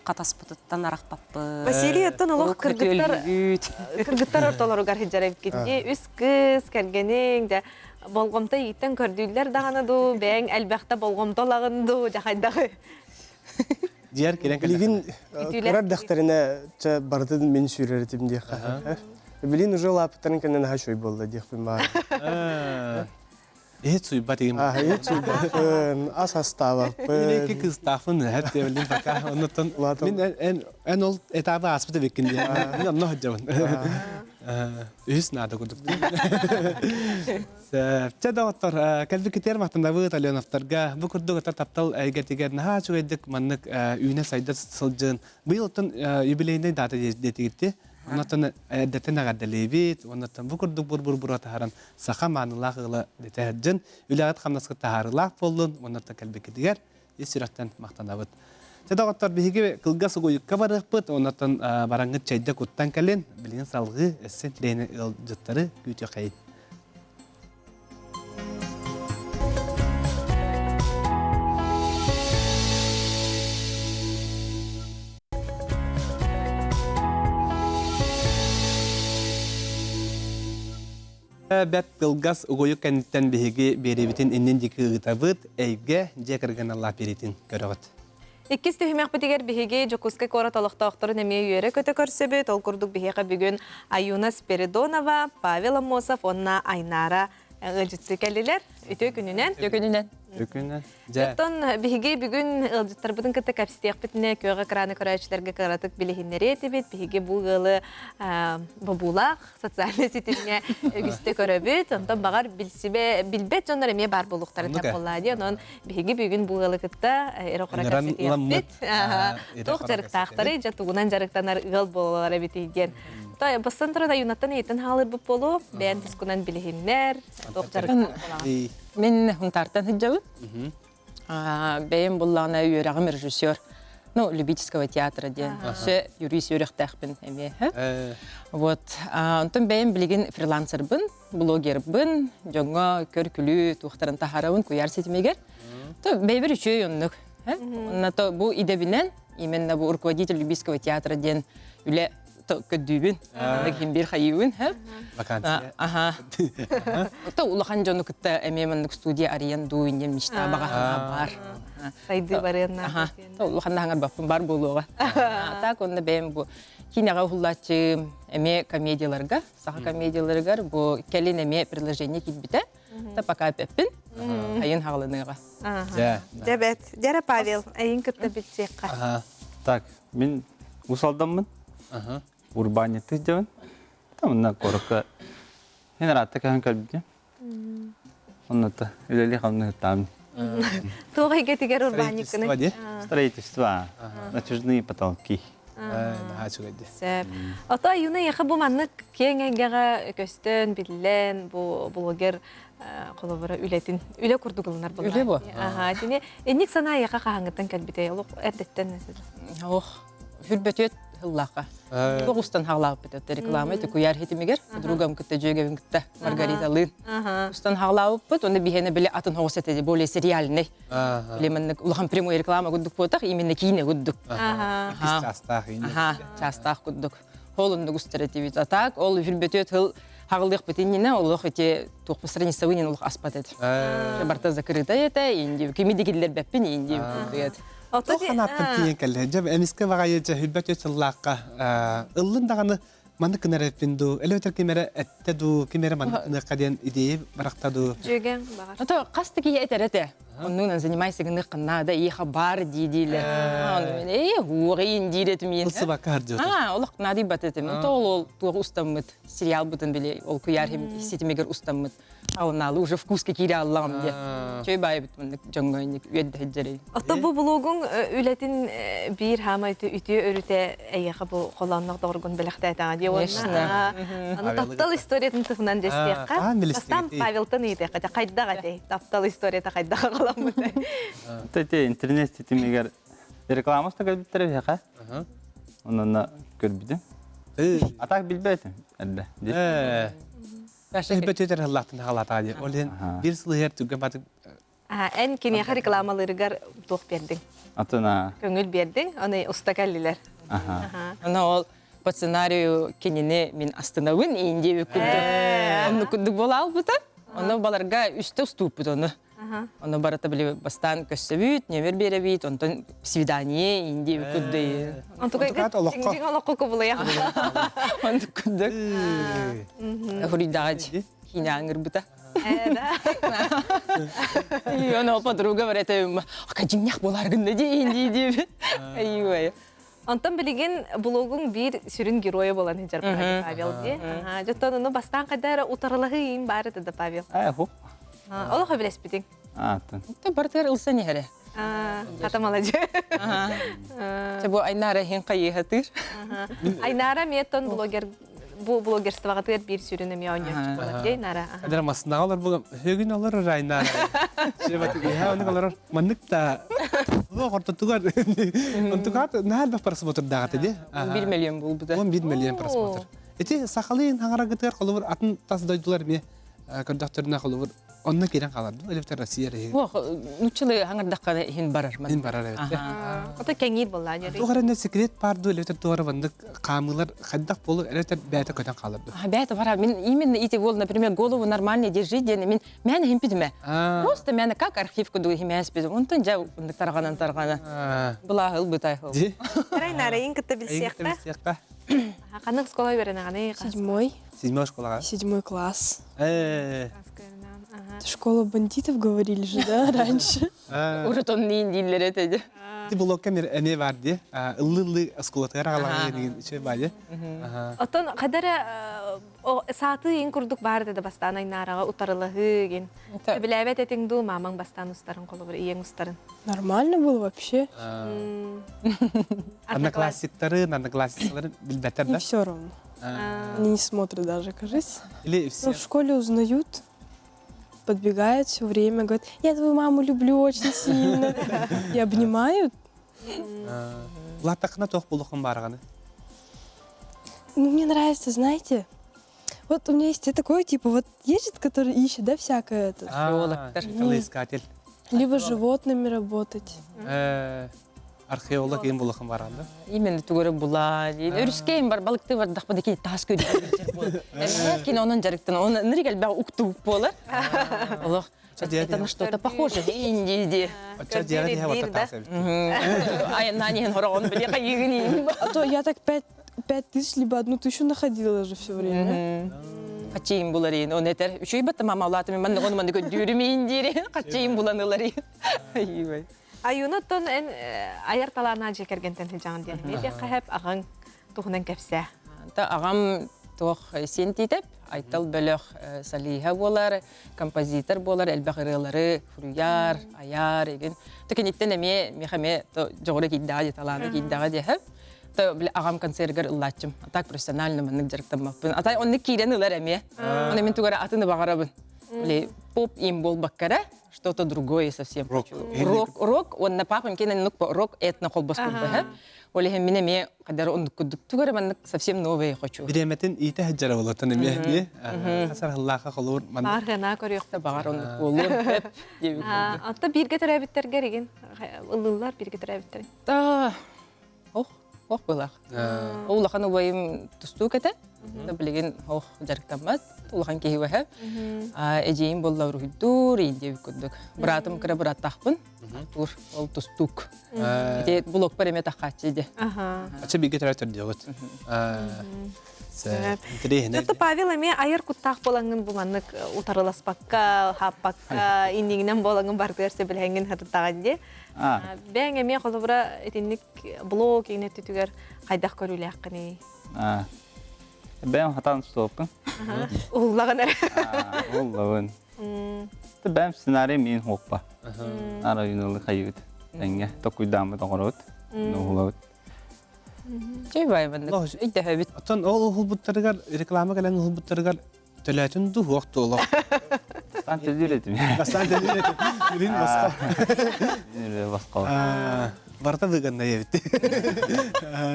хатаспытыттан арахпаппыт. Василий оттон олох кыргыттар кыргыттар ортолоругар сылдьар эбиккит дии. Үс кыыс, кэргэниҥ, дьэ болҕомто ииттэн көрдүүллэр даҕаны дуу, бэйэҥ элбэхтэ болҕомто ылаҕын дуу, дьэ хайдаҕы? Дьиэр кирэн Билигин кыра эрдэхтэринэ чэ барытын мин сүүрэр этим диэххэ. Билин уже улааппыттарын кэннэ наһаа үчүгэй буолла диэхпин баар. Иһит суйбат игин. Иһит суйбаппын, ас астаабаппын. Икки кыыстаахпын эһэт диэбилин пока. Оннуттан мин эн эн ол этабы ааспыт эбиккин диэн. Мин онно сылдьабын. Үһүс наада курдук. Чэ доҕоттор, кэлбиккитигэр махтанабыт Аленовтарга. Бу курдук ата таптал эйгэтигэр наһаа үчүгэйдик маннык үүнэ-сайда сылдьын. Быйыл оттон юбилейный дата диэтигитти. Оннуттан эрдэттэн эҕэрдэлиибит. Оннуттан бу курдук бур-бур-бур атаһаран саха маанылаах ыала дэтэ сылдьын. Үлэҕит-хамнаскыт таһаарыылаах буоллун. Оннуттан кэлбиккитигэр ис сүрэхтэн махтанабыт. Чэ доҕоттор, биһиги кылгас угуйукка барыахпыт, оннуттан бараҥҥыт чэйдэ куттан кэлин, билигин салҕыы өссө тирэйини ыалдьыттары күүтүөххэйин. Бэрт кылгас угуйук кэнниттэн биһиги биэриибитин иннин диэки ыытабыт, эйгэ дьиэ кэргэн аллаах биэриитин көрөҕүт. Иккис түһүмэхпитигэр биһиги Дьокуускай куорат олохтоохторун эмиэ үөрэ-көтө көрсөбүт. Ол курдук биһиэхэ бүгүн Аюна Спиридонова, Павел Аммосов уонна Айнара ыалдьыттыы кэллилэр. Үтүө күнүнэн. Үтүө күнүнэн. Үтүө күнүнэн. Оттон биһиги бүгүн ыалдьыттарбытын кытта кэпсэтиэхпитинэ күөх экраны көрөөччүлэргэ кыратык билиһиннэриэ этибит. Биһиги бу ыалы бобуулаах социальнай ситимҥэ үгүстэ көрөбүт. Онтон баҕар билсибэ, билбэт дьоннор эмиэ баар буолуохтара буоллаа дии. Онон биһиги бүгүн бу ыалы кытта эрэ-хоро кэпсэтиэхпит. Туох дьарыктаахтарый, дьэ тугунан дьарыктанар ыал буолалар эбитий диэн. Бастан туран Аюнаттан ыйытан хаалырбыт буолуо. Бэйэн тускунан билиһиннэр, туох дьарыктаах буолаҕын. Мин Хунтаартан сылдьабын. Бэйэм буллаҕына үөрэҕим режиссер, ну, любительского театра диэн. Өссө юрист үөрэхтээхпин эмиэ. Вот. Онтон бэйэм билигин фрилансербын, блогербын, дьоҥҥо көр-күлүү туохтарын таһаарабын куйаар ситимигэр. То бэйбэр үчүгэй оннук. Онно то бу идэбинэн именно бу руководитель любительского театра диэн үлэ көрдүүбүн. Маннык иһин биир хайыыбын. Вакансия. Аха. То улахан дьону кытта эмиэ маннык студия арыйан дуу иннем мечта баҕа баар. Сайдыы барыанна. Аха. То улахан хаҥарбаппын бар буолуоҕа. Так онно бэйэм бу киинэҕэ уһуллааччы эмиэ комедияларга, саха комедияларыгар бу кэлин эмиэ предложение киирбитэ. Та пока эппин. Айын хаҕаланыаҕа. Дьэ. Дьэ бэт. Дьэрэ Павел, эйин кытта билсиэххэ. Так, мин Усалдаммын. Урбаанньыттыы сылдьабын. Там куоракка Мен ыраатта көһөн кэлбитим. Оннута үлэлии-хамныы сыттаабын. Туох эйгэтигэр урбаанньыккыный? Строительство, натяжные потолки. Наһаа үчүгэй дии. Сөп. Ото Аюна эйиэхэ бу маннык киэҥ эйгэҕэ көстөн, биллэн, бу блогер холобура үлэтин үлэ курдук ылынар буоллаҕа. Үлэ бу. Аха, итини инник санаа эйиэхэ хаһааҥҥыттан кэлбитэй? Олох эрдэттэн Ох, хүрбөтүөт ыллаахха. Туох устан хаалаабыт реклама ити куйаар хитимигэр подругам кытта дьүөгэбин кытта Маргариталыын устан хаалаабыппыт уонна биһиэнэ били атын хоҕус этэ более сериальный били маннык улахан прямой реклама курдук буотах именно киинэ курдук чаастаах чаастаах курдук ол оннук устар этибит а так ол хүрбөтүөт хыл хаҕылыахпыт иннинэ олох ити туох страницабын олох аспат этим барта закрыта этэ инди кими дигиллэрбэппин инди курдук Туох санааттан тиийэн кэллэ? Дьэ, эмискэ баҕайы дьэ хүрбэт үс сыллаахха ыллын даҕаны маннык гынар эппин дуу, элбэтэр ким эрэ эттэ дуу, ким эрэ маннык гыныахха диэн идея барахта дуу. Дьүөгэҥ баҕар. Ото хас да киһи этэр этэ. Оннунан занимайся гыныаххын наада, иэхэ бар дии диилэр. Ону мен ээ уоҕайын диир этим иэн. Ылсыбакка хардьыта. Аа, олох наадыйбат этим. Ол ол туох устаммыт сериал бутун били ол куйаар ситимигэр устаммыт. Аунаалы уже вкуска киирэ аллаҕым диye. Чөй баайбыт маннык дьоҥҥо инник үөддэһиджэрей. Ото бу блогуҥ үлэтин биир хаамай үтүө өрүтэ эйиэхэ бу холооннох доҕоргун бэлэхтээтэҕэ дии уонна аны таптал историятын туһунан дьэстиэххэ. Бастаан Павелтан ыйытыахха дьэ хайдах этэй? Таптал историята хайдах аҕаламмытай? Ити интернет ситимигэр реклама уста кэлбиттэрэ биһиэхэ. Онон көрбүтүм. А так билбэтим эрдэ. Эбэ түөтэр хыллаахтын хаалаатаҕа дии. Ол иһин биир сыл иһэр түргэн батык Эн киниэхэ рекламалыырыгар туох биэрдиҥ? Атына. Көҥүл биэрдиҥ, аны уста кэллилэр. Аны ол по сценарию кинини мин астынабын иин диэбит курдук. Оннук курдук буола албыта. Ону баларга үстэ устууппут ону. Ону барыта били бастаан көссөбүт, нөмер биэрэбит, онтон свидание иин диэбит курдук. Онтукайга дьиҥ олоххо кубулуйа. Оннук курдук. Хуруйдаҕа киинэ аңырбыта. Ону подруга бар этэ, дьиҥнэх буолар гынна дии дии диэбит. Айыы Онтон билигин блогуҥ биир сүрүн геройа буолан сылдьар Павел дии. Дьоттон ону бастаан хайда эрэ утарылаһыы иин баар этэ да Павел. Олох өбүлэспитиҥ. Аатын. Бартыгар ылсан иһэрэ. Хата маладьы. Бу Айнара иһин хайыһатыр. Айнара миэттон блогер бу блогерствоҕытыгар биир сүрүн эмиэ оонньооччу буолар дии Айнара. Адара масынаҕа олор бу хөөгүн олорор Айнара. Себатыгыһа оннук олорор маннык да Лох ортотугар онтукаат наһаа элбэх просмотрдаах этэ дии. 1 миллион буолбута. 11 миллион просмотр. Ити сахалыы хаҥарагытыгар холобур атын тас дойдулар эмиэ көрдөхтөрүнэ холобур онно киирэн хаалар дуу элбэтэр Россия эрэ Ох, нуччалыы хаҥардахха иһин барар. Иһин барар эбит. Ото кэҥиир буоллаа дьэ. Туох эрэ секрет баар дуу элбэтэр туох эрэ маннык хаамыылар хайдах буолур элбэтэр бэйэтэ көтөн хаалар дуу. Бэйэтэ барар. Мин именно ити бол, например, голову нормально держи диэн мин мээнэ иһимпитимэ. Просто мээнэ как архив курдук иһимээспитим. Онтон дьэ оннук тарҕанан тарҕана. Былааһыл бытайхыл. Арай нарайын кытта билсиэххэ. Ханнык школа үөрэнэҕиний? Седьмой. Седьмой школаҕа. Седьмой класс. Школа бандитов говорили же, да, раньше? Урут оннуйун дииллэр этэ дии. Ити блокка эмиэ бар дии. Ыллы-ыллы оскуолатыгар аҕалаҕа деген үчүгэй баа дии. Оттон хадара саатыы ин курдук баар да бастаан айнаараҕа утарылаһыы гин. Билээбэт этиҥ дуу мамаң бастаан устарын холобур ийэҥ устарын. Нормально было вообще. Одноклассниктарын, одноклассницаларын билбэттэр Не да? все равно. Они не смотрят даже, кажись. Или Ну, все. в школе узнают, подбегают все время, говорят, я твою маму люблю очень сильно. И обнимают. Улааттаххына туох буолуоххун баарҕаны? Ну, мне нравится, знаете, вот у меня есть такой, типа, вот есть же, который ищет, да, всякое это. Археологтар. Калыискатель. Либо с животными работать. Археолог ең буолуоххун баарҕан да? Именно тугары була. Өрүскейм бар балыкты бар дахпа ки тас көрү. Кин онун жарыктан он нырик элбэх уктук болар. Олох это на что-то похоже. Инди ди. Оччо дьиэҕэ тиһэ барта таас эбит. Ай нанин хорогон били кайыгын. А то я так 5000, либо 1000 находила же все время. Хаччыйым буларын, он этер. Үчүй батта мама улаатым, манны оны манны көддүүрүм индири. Хаччыйым буланылары. Айыбай. Аюна тон эн айар талаана дьиэ кэргэнтэн сылдьаҕын диэн эмиэ хэп аҕаҥ туһунан кэпсээ. Та аҕам туох сиэн тиитэп, Айтал бөлөх солиһа буолар, композитор буолар, элбэх ырыалары фруяр, аяр эгин. То киниттэн эмиэ миэхэ эмиэ дьоҕура киирдэҕэ дии, талаана киирдэҕэ диэхэ. То били аҕам концергар ыллааччым. А так профессионально маннык дьарыктаммаппын. А так оннук киирэн ылар эмиэ. Оны мин тугара атыны баҕарабын. Били поп им буолбаккара что-то другое совсем. Рок. Рок, рок, уонна папам кенен нук рок этно холбос курбаһа. Ол иһин мин эмиэ хадары оннук курдук тугара маннык совсем новое хочу. Бириэмэтин иитэ сылдьара болотон эмиэ дии. Хасар хыллааха холуур маннык. Баар гына көрүөх. Баҕар оннук буолуон сөп диэбит курдук. Онто бииргэ төрөөбүттэргэр игин ыллыыллар бииргэ төрөөбүттэр. Ох, ох былах. Улахан убайым тустуук этэ. Билигин ох дьарыктаммат. Улахан киһи баһа. Эдьиийим буолла уруһуйдуур, индиэбит курдук. Быраатым кыра бырааттаахпын. Тур, ол тустуук. Ити блокпар эмэ таххааччы ди. Ача бииргэ төрөөтөр диэҕит. Интэриэһинэй. Дьэ, Павел эмиэ айар куттаах буолаҥҥын бу маннык утарыласпакка, хааппакка, иннигинэн буолаҥҥын бардыгар сөбүлэһэҥҥин сырыттаҕын дии. Бэйэҥ эмиэ холобура итинник блог иҥнэ өттүтүгэр хайдах көрүүлээххиний? Бэйэм хатаан суоппун. Уһуллаҕын эрэ. Уһуллабын. Бэйэм сценарий миин хуоппа. Ара юналы хайыбыт. Тэҥҥэ токуйдааммыт оҥоробут. Уһулабыт. Чэй бай маннык. Өйдөһөбүт. Оттон ол уһулбуттарыгар реклама кэлэн уһулбуттарыгар төлөөтүн ду хуох туолох. Бастаан төлүүр этим. Бастаан төлүүр этим. Билин басқа. Басқа. Барыта выгодно эбит.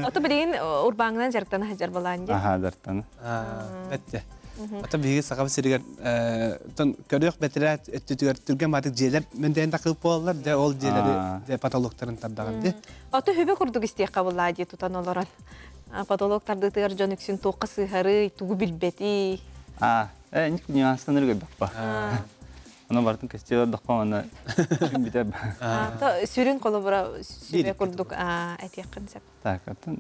Ото билигин урбааҥынан дьарыктана сылдьар балаан дии. Аха, дьарыктана. Бэтте. Ото биһиги Сахабыт сиригэр тон көрүөх бэтэрээт өттүтүгэр түргэн баатык дьиэлэр мэндэйэн тахып буолаллар, дьэ ол дьиэлэри потолоктарын тардаҕын дии. Ото хүбэ курдук истиэххэ буллаа дии тутан олорон. Потолок тардыытыгар дьон үксүн туохха сыыһарый, тугу билбэтий? Аа, э, ник нюанстан өргөйбөппө. Ону бартын көстүө олордоххо уонна бүтэ. То сүрүн холобура сүбэ курдук этиэххин сөп. Так, атын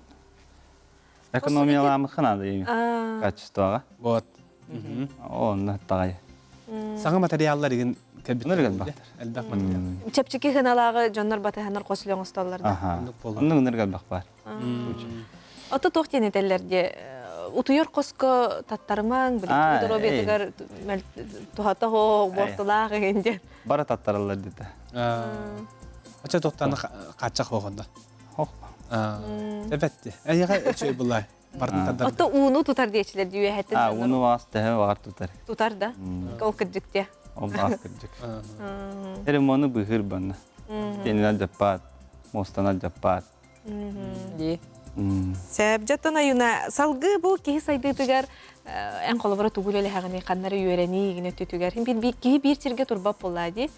экономиялаамыхха наада качествоҕа. Вот. Онно таҕай. Саҥа материаллар игин кэлбит. Элбэх. Элбэх материал. Чэпчэки хыналааҕы дьоннор батыһанар хос үлэ оҥостоллор да. Оннук ынырык элбэх баар. Ото туох диэн этэллэр диэ утуйар хоско таттарымаҥ, билигин доруобуйатыгар туһата суох, буортулаах игин диэн. Бары таттараллар дите. Ача тоқтаны хааччах оҕонда. Хох. Эбэтти. Эйиэхэ үчүгэй булай. Бардын тардар. Ото ууну тутар диэчилэр дии үөһэттэн. А, ууну аас тэһэ баҕар тутар. Тутар да. Ол кырдьык диэ. Ол аас кырдьык. Эремону быһыр банна. Тенинен дьаппаат, муостанан дьаппаат. Дии. Сөп, дьоттон Аюна, салгыы бу киһи сайдыытыгар эн холобура тугу үлэлэһэҕиний, ханнары үөрэнии игин өттүтүгэр биир киһи биир сиргэ турбат буоллаа дии.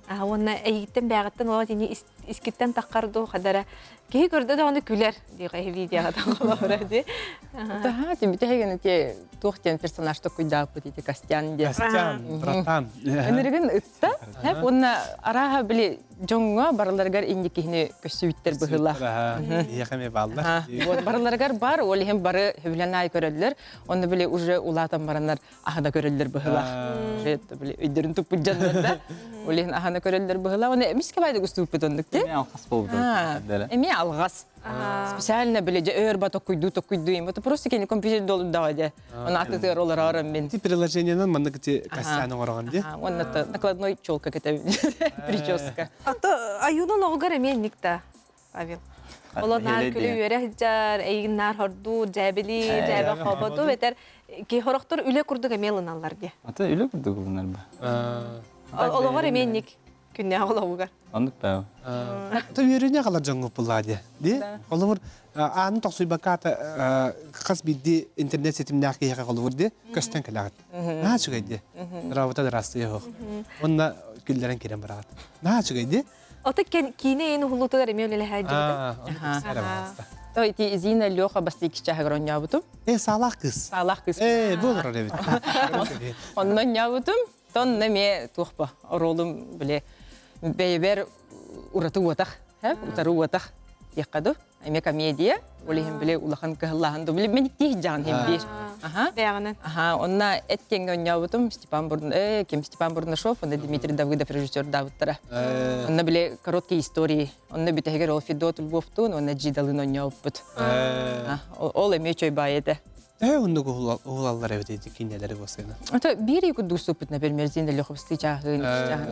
Уонна эйигиттэн бээҕиттэн олох итини искиттэн таххар дуу хадара киһи көрдө даҕаны күлэр диэҕэ видеоҕа холобура дии. Таһаа тибитэ те туох диэн персонаж токуйдааппыт ити Костян диэн. Костян, братан. Энергин ытта, хэп уонна арааһа били дьоҥҥо барыларыгар инникиһини көссүбүттэр быһыылаах. Иэхэ эмиэ бааллар. Вот барыларыгар бар, ол иһин бары сөбүлэн аай көрөллөр. Онно били уже улаатан бараннар аһана көрөллөр быһыылаах. Уже били өйдөрүн туппут дьоннор да. Ол иһин аһана көрөллөр быһыылаах. Оны эмискэ байды густууппут оннук ти. Эмиэ алҕас буолбут. Эмиэ алҕас. Специально били дьэ өөр ба токкуйдуу токкуйдуу им. Это просто кини компьютер долудаҕа дьэ. Оны атытыгар олорором мин. Ти приложениенан маннык ти костян оҥороҕун дии. Уонна накладной челка кэтэбин. Прическа. Ато аюнун оҕугар эмиэ инник да, Павел. Олор наар күлү үөрэ сылдьар, эйигин наар хордуур, дьээбилиир, дьээбэ хоботу бэтэр ки хорохтор үлэ курдук эмиэ ылыналлар дии. Ата үлэ курдук ылынар ба. Олоҕор эмиэ инник күннээҕи олоҕугар. Оннук баа. Ата үөрүүнү аҕалар дьоҥҥо буллаа дии. Дии? Холобур, ааны тохсуйбакка ата хас биирдии интернет ситимнээх киһиэхэ холобур дии көстөн кэлэҕит. Наһаа үчүгэй дии. Работа здравствуй оһох. Уонна күллэрэн киирэн бараҕыт. Наһаа үчүгэй дии. Ото киинэ эйин уһуллуутугар эмиэ үлэлэһэ дьыбыта. То ити Зина Леха бастык чаһыгар онньообутум. Э, саалаах кыыс. Саалаах кыыс. Э, бу олорор эбит. Онно онньообутум. Тонна эмиэ туохпа оруолум бile бэйэбэр ураты уотах, утары уотах диэххэ ду. Эмиэ комедия, ол иһин били улахан кыһыллааһын ду. Били мен иттиих дьаҕан иһин биир. Аха. Бэйэҕинэн. Аха, онна эт киэҥҥэ онньообутум Степан Бурн, э, ким Степан Бурнашов, онно Дмитрий Давыдов режиссердаабыттара. Онно били короткие истории. Онно бүтэһигэр ол Федот Львовтуун уонна Джидалын онньообуппут. Ол эмиэ чой баай этэ. Төһө оннук уһулаллар эбит ити кинилэри буосына? Ото биир курдук суппут, например, Зина Леховский чааһын,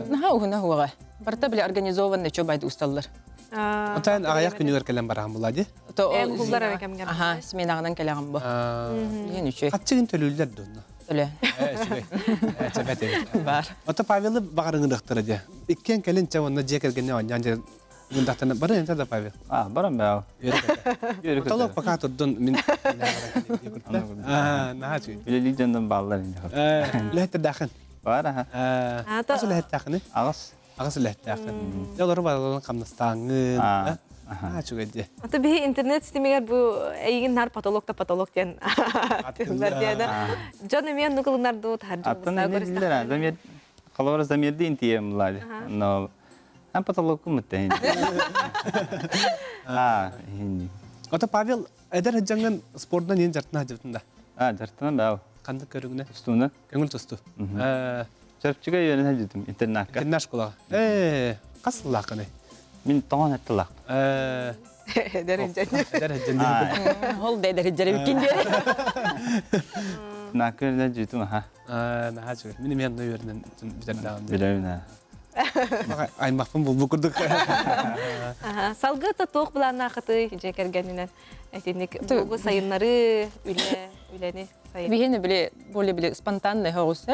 наһаа уһуна хуаҕа. Барыта били организованно чо байды усталлар. Отан аҕыйах күнүгэр кэлэн бараан була ди. То Эм буллар эбэ кэмгэр. Аха, сменаҕынан кэлэҕин бу. Билин үчүгэй. Хаччыгын төлүүллэр донно. Төлө. Үчүгэй. Чэбэт эбит. Бар. Ото Павелы баҕарыҥырыахтара дии. Иккиэн кэлин чэ уонна дьиэ кэргэнне оонньоон дьэ Гындахтана бары энте да Павел. А, баран баа. Потолок пока турдун мин Аа, наһаа үчүгэй. Үлэлии дьоннон бааллар инде. Үлэһиттэрдээхин. Бар аха. Ас үлэһиттээхини? Аҕыс. Аҕыс үлэһиттээхин. Дьэ олору барыларын хамнастааҥҥын. Аа, үчүгэй дии. Ата биһи интернет ситимигэр бу эйигин нар потолок та потолок диэн тыллар диэн. Дьон эмиэ оннук ылынар дуу таһырдьа Аттан эмиэ биллэр, замер холобура замерди интием лади. Но Эн потолокку мыттаһын. Аа, хинни. Ото Павел эдэр сылдьаҥҥын спордунан иэн дьартына сылдьыбытын да? А, дьарыктанан баа. Ханнык көрүҥүнэн? Тустуунан. Көҥүл тустуу. Чөрпчүгэ үөрэнэ сылдьыбытым интернакка. Интернат школаҕа. Ээ, хас сыллааххыный? Мин тоҕон эттилах. Ээ, Эдэр дьэн. Эдэр дьэн. Ол да эдэр дьэрибиккин диэн. Наакка үөрэнэ сылдьыбытым аха. Наһаа үчүгэй. Мин эмиэ онно үөрэнэн бүтэрдэҕим. Билэбин аа. Аймахпын булбут курдук. Салгыы да туох былааннаахытый дьиэ кэргэнинэн? Итинник булгу сайыннары, үлэ, үлэни сайын. Биһиэнэ били более били спонтанный хоҕус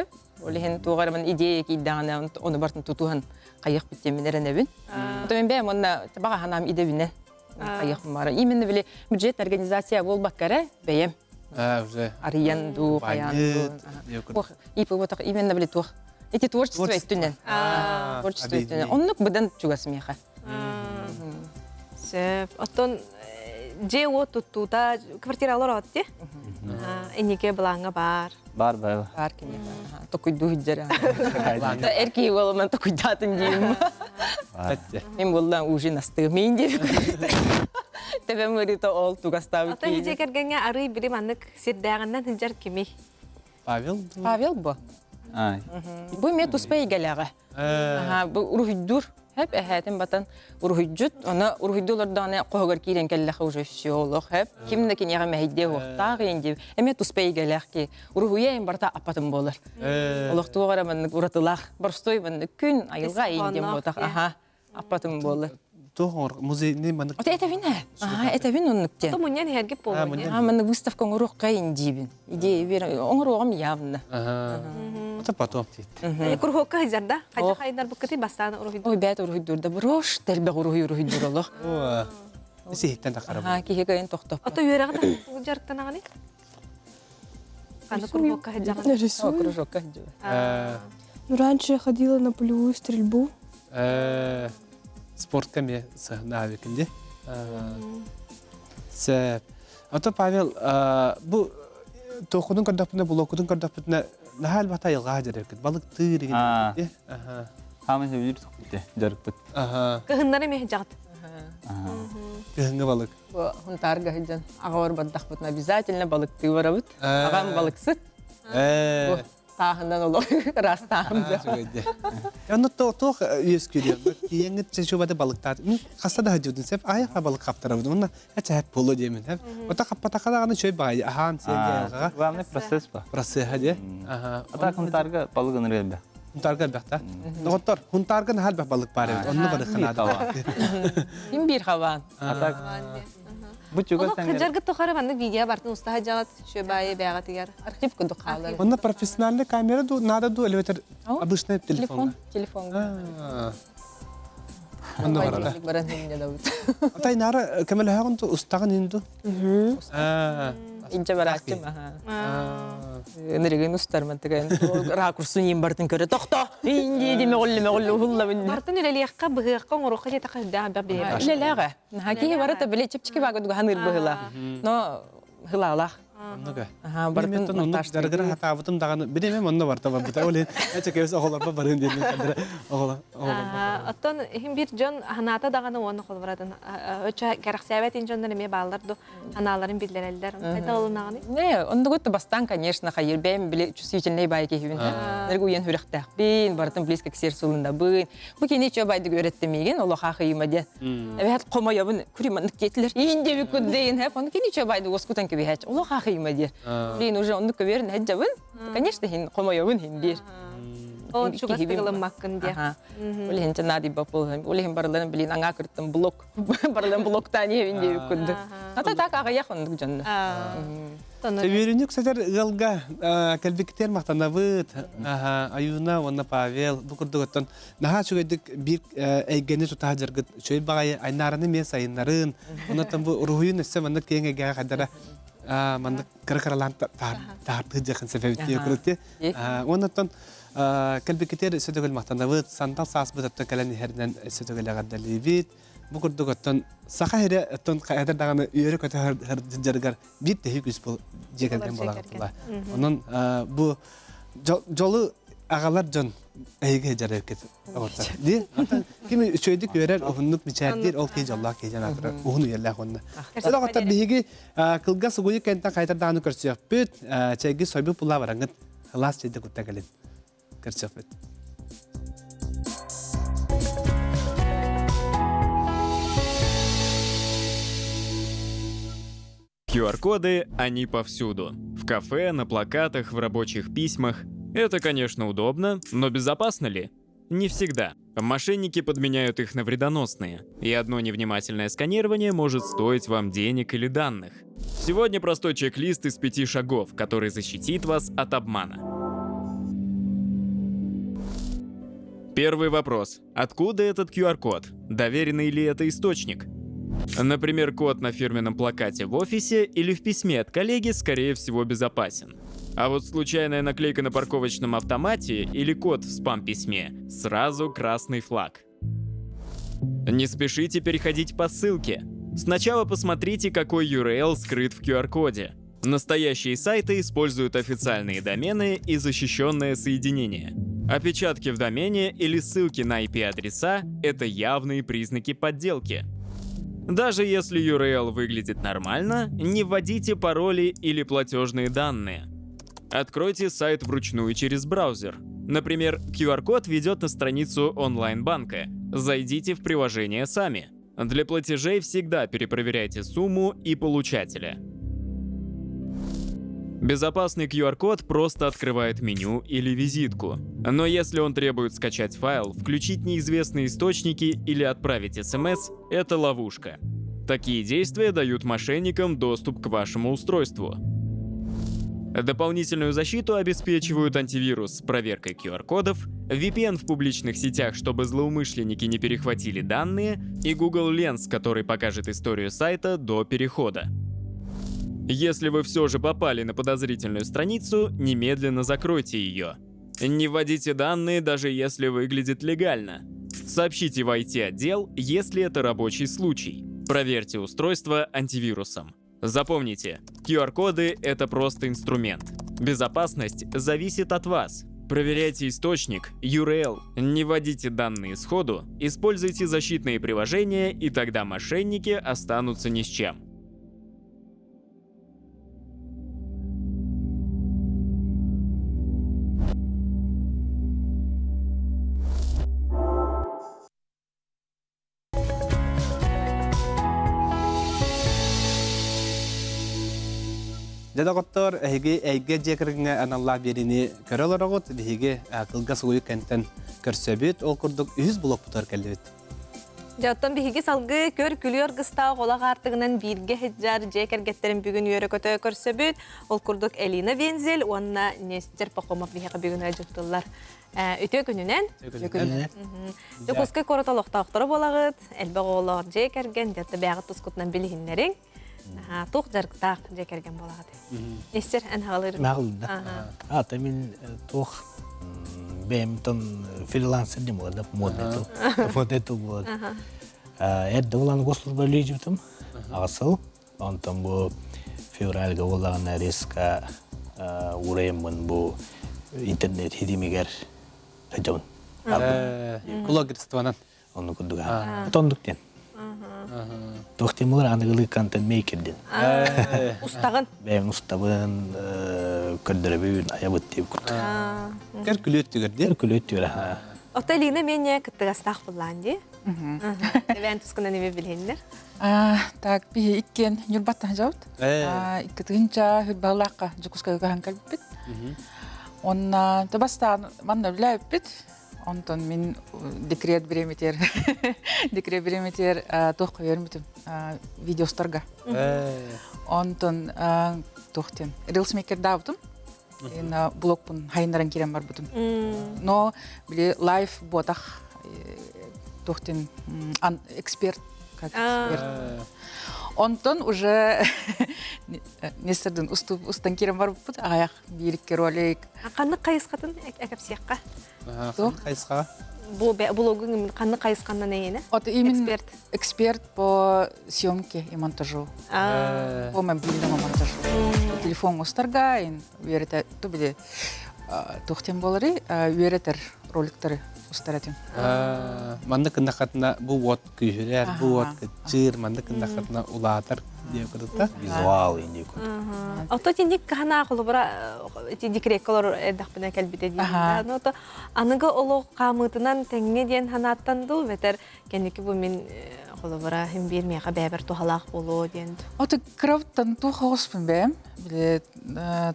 Ол иһин туох эрэ идея киирдэҕинэ ону бартын тутуһан хайыахпыт диэммин эрэнэбин. Ото мен бэйэм уонна баҕа санаам идэбинэ хайыахпын баара. Именно били бюджет организация буолбакка эрэ бэйэм уже арыйан дуу, хайаан дуу. ИП ботах именно били туох Эти творчество өттүнэн. Творчество өттүнэн. Оннук быдан чугас миэхэ. Сөп. Оттон дьиэ-уот туттуута квартиралар от ти? Иннике былааҥҥа баар. Бар бар. Бар киниэхэ. Токуйдуу сылдьар. Эр киһи буоламан токуйдаатын диим. Мен буоллаан ужин астыгым мин диэби Тэбэм ыарыыта ол тугастаабыт Оттон дьиэ кэргэҥҥэ арый бири маннык сирдээҕинэн сылдьар кимий? Павел? Павел бу. Бу эмиэ туспа эйгэлээҕэ. Бу уруһуйдуур. Хэп эһээтин батан уруһуйдьут. Оны уруһуйдуу олордоҕуна хоһугар киирэн кэллэхэ уже все олох хэп. Ким да киниэхэ мэһэйдиэ уохтаах иэн диэбит. Эмиэ туспа эйгэлээх ки. Уруһуйа эйин барыта аппатын буолар. Олох туох эрэ маннык уратылаах. Боростой маннык күн айылҕа эйин диэн буотах. Аха. Аппатын буолар. Туох оҥор музейный маннык. Оте этэбин ээ. Аха этэбин оннук диэн. Ото мунньан иһэргип буолуо. Аа маннык выставка оҥоруохха диибин. Идея бер оҥоруоҕум явно. Это потом. Куруһуокка сылдьар да? Хайдах хайдарбыккытый бастаан уруһуйдуур? Ой, бэт уруһуйдуур да брош тэлбэх уруһуй уруһуйдуур олох. Сиһиттэн тахарабын. Аа киһи кыайан тохтоппот. Ото үөрэҕин дьарыктанаҕыный? Ханна куруһуокка сылдьаҕын? Рисую. Кружокка сылдьабын. Ну, раньше я ходила на полевую стрельбу. Спортка эмиэ сыһынаабыкын дии. Сөп. Ото Павел, бу туоххунун көрдөхпүнэ, блоккутун көрдөхпүтүнэ, наһаа элбэх айылҕа дьарыккыт, балыктыыр игин. Хааман сөбүлүүр тохпут дьарыкпыт. Кыһыннары эмиэ дьаҕыт. Кыһыҥҥы балык. Бу Хунтаарга сылдьан аҕабар бардахпытына обязательно балыктыы барабыт. Аҕам балыксыт. Тааһынан олох ыраастааһын да. Онно туох үөскүүрүө тиийэҥҥит чечубаты балыктаат мин хаста да сылдьыбытын сөп аайы балык хаптарабын уонна эчэһэп буолуо диэмин хэп ота хаппатаха даҕаны чөй баҕайы аһаан сиэн дьайылҕаҕа Главный процесс ба. Процесса дии. Ата Хунтаарга балык ыныры элбэх. Хунтаарга элбэх да. Доҕоттор, Хунтаарга наһаа элбэх балык баар эбит. Онно барыахха наада. Ким биир хабаан. Ата Бу чугас Олох кыдьаргыт тухары маннык видео бартын устаһа дьаҕат шөбайы бэҕэтигэр. Архив курдук хаалар. Онно профессиональная камера ду надо ду элеветер обычный телефон. Телефон. Онно барата. Баран хинне дабыт. Атай нара көмөлөһөҕүн ту устаҕын инду. Инче барааччым аха. Ынырыгын устарман тыгын ракурсун иин бартын көрө тохто. Инди ди мөҕүллү мөҕүллү уһуллабын. Бартын үлэлиэххэ, быһыахха, оҥоруохха диэтэххэ үрдээх элбэх биһиэхэ. Үлэлээҕэ. Киһи барыта били чэпчэки баага дугаһан ырбыһыла. Но хылаалаах. Оннуга. Аха, барытын барытын дарыгыра хатаабытым даҕаны билимем онно барта барбыта. Ол иһин эчэкэбис оҕолорбо барыын диэн кандыра оҕолор Оттон иһин бир дьон ханаата даҕаны уонна холборатын өчө кэрэхсээбэт ин дьоннор эмиэ бааллар ду анааларын биллэрэллэр. Хайда олунаҕыный? Не, ондугут бастаан, конечно, хайыр бэйэм били чувствительный бай киһибин. Нэрг уйан хүрөхтээхпин, барытын близко к сердцу ылынабын. Бу кини чө байдык үөрэттэмиигин, олохаа хыйыма диэн. Эбэһэт хомойобун күриманнык диэтилэр. Иин диэби курдейин хэп, ону кини чө байдык оскутан кэбиһээч. Олохаа хыйыма диэр. Блин, уже оннук көбүөрүн хэджабын. Конечно, хин хомойобун хин диир. Ол чугастык ылыммаккын диэ. Ол иһин наадыйбап буолуһум. Ол иһин барыларын билин аңаа кырттым блок. Барыларын блоктаан иһэбин диэбит курдук. Ата так аҕыйах оннук дьонно. Төбүөрүнүк сэтэр ыалга кэлбиккитигэр махтанабыт. Аюна уонна Павел бу курдук оттон наһаа үчүгэйдик биир эйгэни тутаһа дьаргыт үчүгэй баҕайы айнаараны эмиэ сайыннарын. Оннуттан бу уруһуйун өссө маннык киэҥ эйгэҕэ хайдара маннык кыра-кыралаан таһартыы дьиэхин сэфэбит диye Уоннаттан кэлбиккитигэр өссө төгүл махтанабыт. Сандал сааспыт оттон кэлэн иһэринэн өссө төгүл эҕэрдэлиибит. Бу курдук оттон саха сирэ оттон хайатар даҕаны үөрэ-көтө сылдьарыгар биир тэһии күүс дьиэ кэргэн буолаҕытыла. Онон бу дьолу Аҕалар дьон эһиги дьарыгыт оҕотор. Ди ким үчүгэйдик үөрэр, уһуннук мичээрдиир, ол киһи дьоллоох киһи дьон аатырар, уһун үйэлээх уонна. Ол оҕотор биһиги кылгас угуйу кэнтэн хайтар даҕаны көрсүөхпүт, чэйги сойбут булаа бараҥыт, сылаас чэйдэ кутта кэлин көрсүөхпүт. QR-коды, они повсюду. В кафе, на плакатах, в рабочих письмах. Это, конечно, удобно, но безопасно ли? Не всегда. Мошенники подменяют их на вредоносные, и одно невнимательное сканирование может стоить вам денег или данных. Сегодня простой чек-лист из пяти шагов, который защитит вас от обмана. Первый вопрос. Откуда этот QR-код? Доверенный ли это источник? Например, код на фирменном плакате в офисе или в письме от коллеги, скорее всего, безопасен. А вот случайная наклейка на парковочном автомате или код в спам-письме – сразу красный флаг. Не спешите переходить по ссылке. Сначала посмотрите, какой URL скрыт в QR-коде. Настоящие сайты используют официальные домены и защищенное соединение. Опечатки в домене или ссылки на IP-адреса – это явные признаки подделки. Даже если URL выглядит нормально, не вводите пароли или платежные данные. Откройте сайт вручную через браузер. Например, QR-код ведет на страницу онлайн-банка. Зайдите в приложение сами. Для платежей всегда перепроверяйте сумму и получателя. Безопасный QR-код просто открывает меню или визитку. Но если он требует скачать файл, включить неизвестные источники или отправить смс, это ловушка. Такие действия дают мошенникам доступ к вашему устройству. Дополнительную защиту обеспечивают антивирус с проверкой QR-кодов, VPN в публичных сетях, чтобы злоумышленники не перехватили данные, и Google Lens, который покажет историю сайта до перехода. Если вы все же попали на подозрительную страницу, немедленно закройте ее. Не вводите данные, даже если выглядит легально. Сообщите в IT-отдел, если это рабочий случай. Проверьте устройство антивирусом. Запомните, QR-коды — это просто инструмент. Безопасность зависит от вас. Проверяйте источник, URL, не вводите данные сходу, используйте защитные приложения, и тогда мошенники останутся ни с чем. Дьэ доҕоттор, эһиги эйгэ дьиэ кэргэҥҥэ аналлаах биэриини көрө олороҕут. Биһиги кылгас угуйук кэнтэн көрсөбүт. Ол курдук үһүс блокпутугар кэллибит. Дьэ, оттон биһиги салгыы көр-күлүү аргыстаах олох аартыгынан бииргэ сылдьар дьиэ кэргэттэрин бүгүн үөрэ-көтө көрсөбүт. Ол курдук Элина Вензель уонна Нестер Пахомов биһиэхэ бүгүн ыалдьыттыллар. Үтүө күнүнэн. Үтүө күнүнэн. Дьокуускай куорат олохтоохторо буолаҕыт, элбэх оҕолоох дьиэ кэргэн, дьэ бэйэҕит тускутунан билиһиннэриҥ. Туох дьарыктаах дьиэ кэргэн буолаҕыт? Нестер, эн хаалыр. Хаалырда. Ата мин туох бэйэмтэн фрилансер дим буолар да, модный тыл. Модный тыл буолар. Эрдэ булан госслужба үлэлиибитим. Аҕа сыл. Онтон бу февральга буоллаҕына резко уурайыммын бу интернет хидимигэр сылдьабын. Блогерствонан. Онну курдук. Тондук диэн. Туох диэн буолар аныгылыы контент-мейкер диэн. Устаҕын. Бэйэм устабын, көрдөрөбүн, айабыт диэбит курдук. Көр күлүөт түгэр диэн. Көр күлүөт түгэр. Оттон Лина мене кыттыгастаах буллаан дии. Эбээн тускунан эми билиһиннэр. Так, биһи иккиэн Ньурбаттан сылдьабыт. Икки тыһыынча хүрбалаахха Дьокуускайга көһөн кэлбиппит. Онна бастаан манна үлэлээбиппит. Онтон мин декрет бириэмитигэр декрет бириэмитигэр туох көрмүтүм видеостарга. Онтон туох диэн рилсмейкердаабытым. Блогпун хайыннаран киирэн барбытым. Но били лайв буотах туох диэн эксперт как эксперт. Онтон уже Нестердин устан киирэн барбыппыт аҕыйах биир-икки ролик. Ханнык хайысхатын экэпсиэххэ? Хайысха? Бу блогуң ханнык хайысханнан эйине? Вот именно Эксперт. Эксперт по съемке и монтажу. По мобильному монтажу. Телефон устарга, үөрэтэ ту били. Туох диэн буоларый? Үөрэтэр роликтары устар этим. Маннык гыннаххытына бу уот күүһүрэр, бу уот кыччыыр, маннык гыннаххытына улаатар диэн курдукта. Визуал инди курдук. Ото тинник кахана холобура ити декретка олорор эрдэхпинэ кэлбитэ диэн. Ну то аныгы олох хаамыытынан тэҥҥэ диэн санааттан дуу бэтэр кэнники бу мин холобура хим биир миэхэ бэйэбэр туһалаах буолуо диэн. Ото кыравтан туох оҕуспун бэйэм били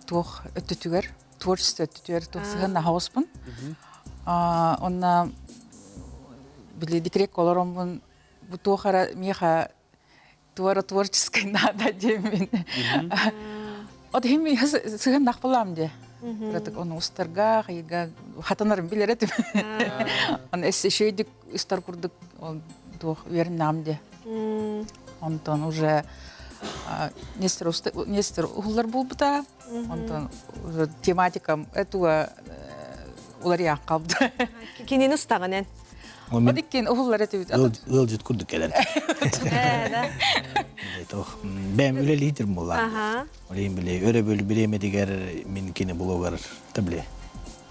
туох өттүтүгэр творчество өттүтүгэр туох сыһыан аһаҕыспын. Онна били декретка олороммун бу туох эрэ миэхэ туора творческий надо диэммин. От иһин сыһыаннаах буолаам дии. Кыратык ону устарга, хайыга хатанарым билэр этим. Оны эссе устар курдук ол туох үөрэннэҕим дии. Онтон уже Нестер Нестер уһуллар буолбута. Онтон уже тематикам этуга уларыйан қалды. Кинини устаҕын эн? От иккин уһуллар этибит. Ыалдьыт курдук кэлэр. Бэм үлэлиитир буоллаа. Олейин били өрөбүл бириэмэтигэр мин кини блогар табле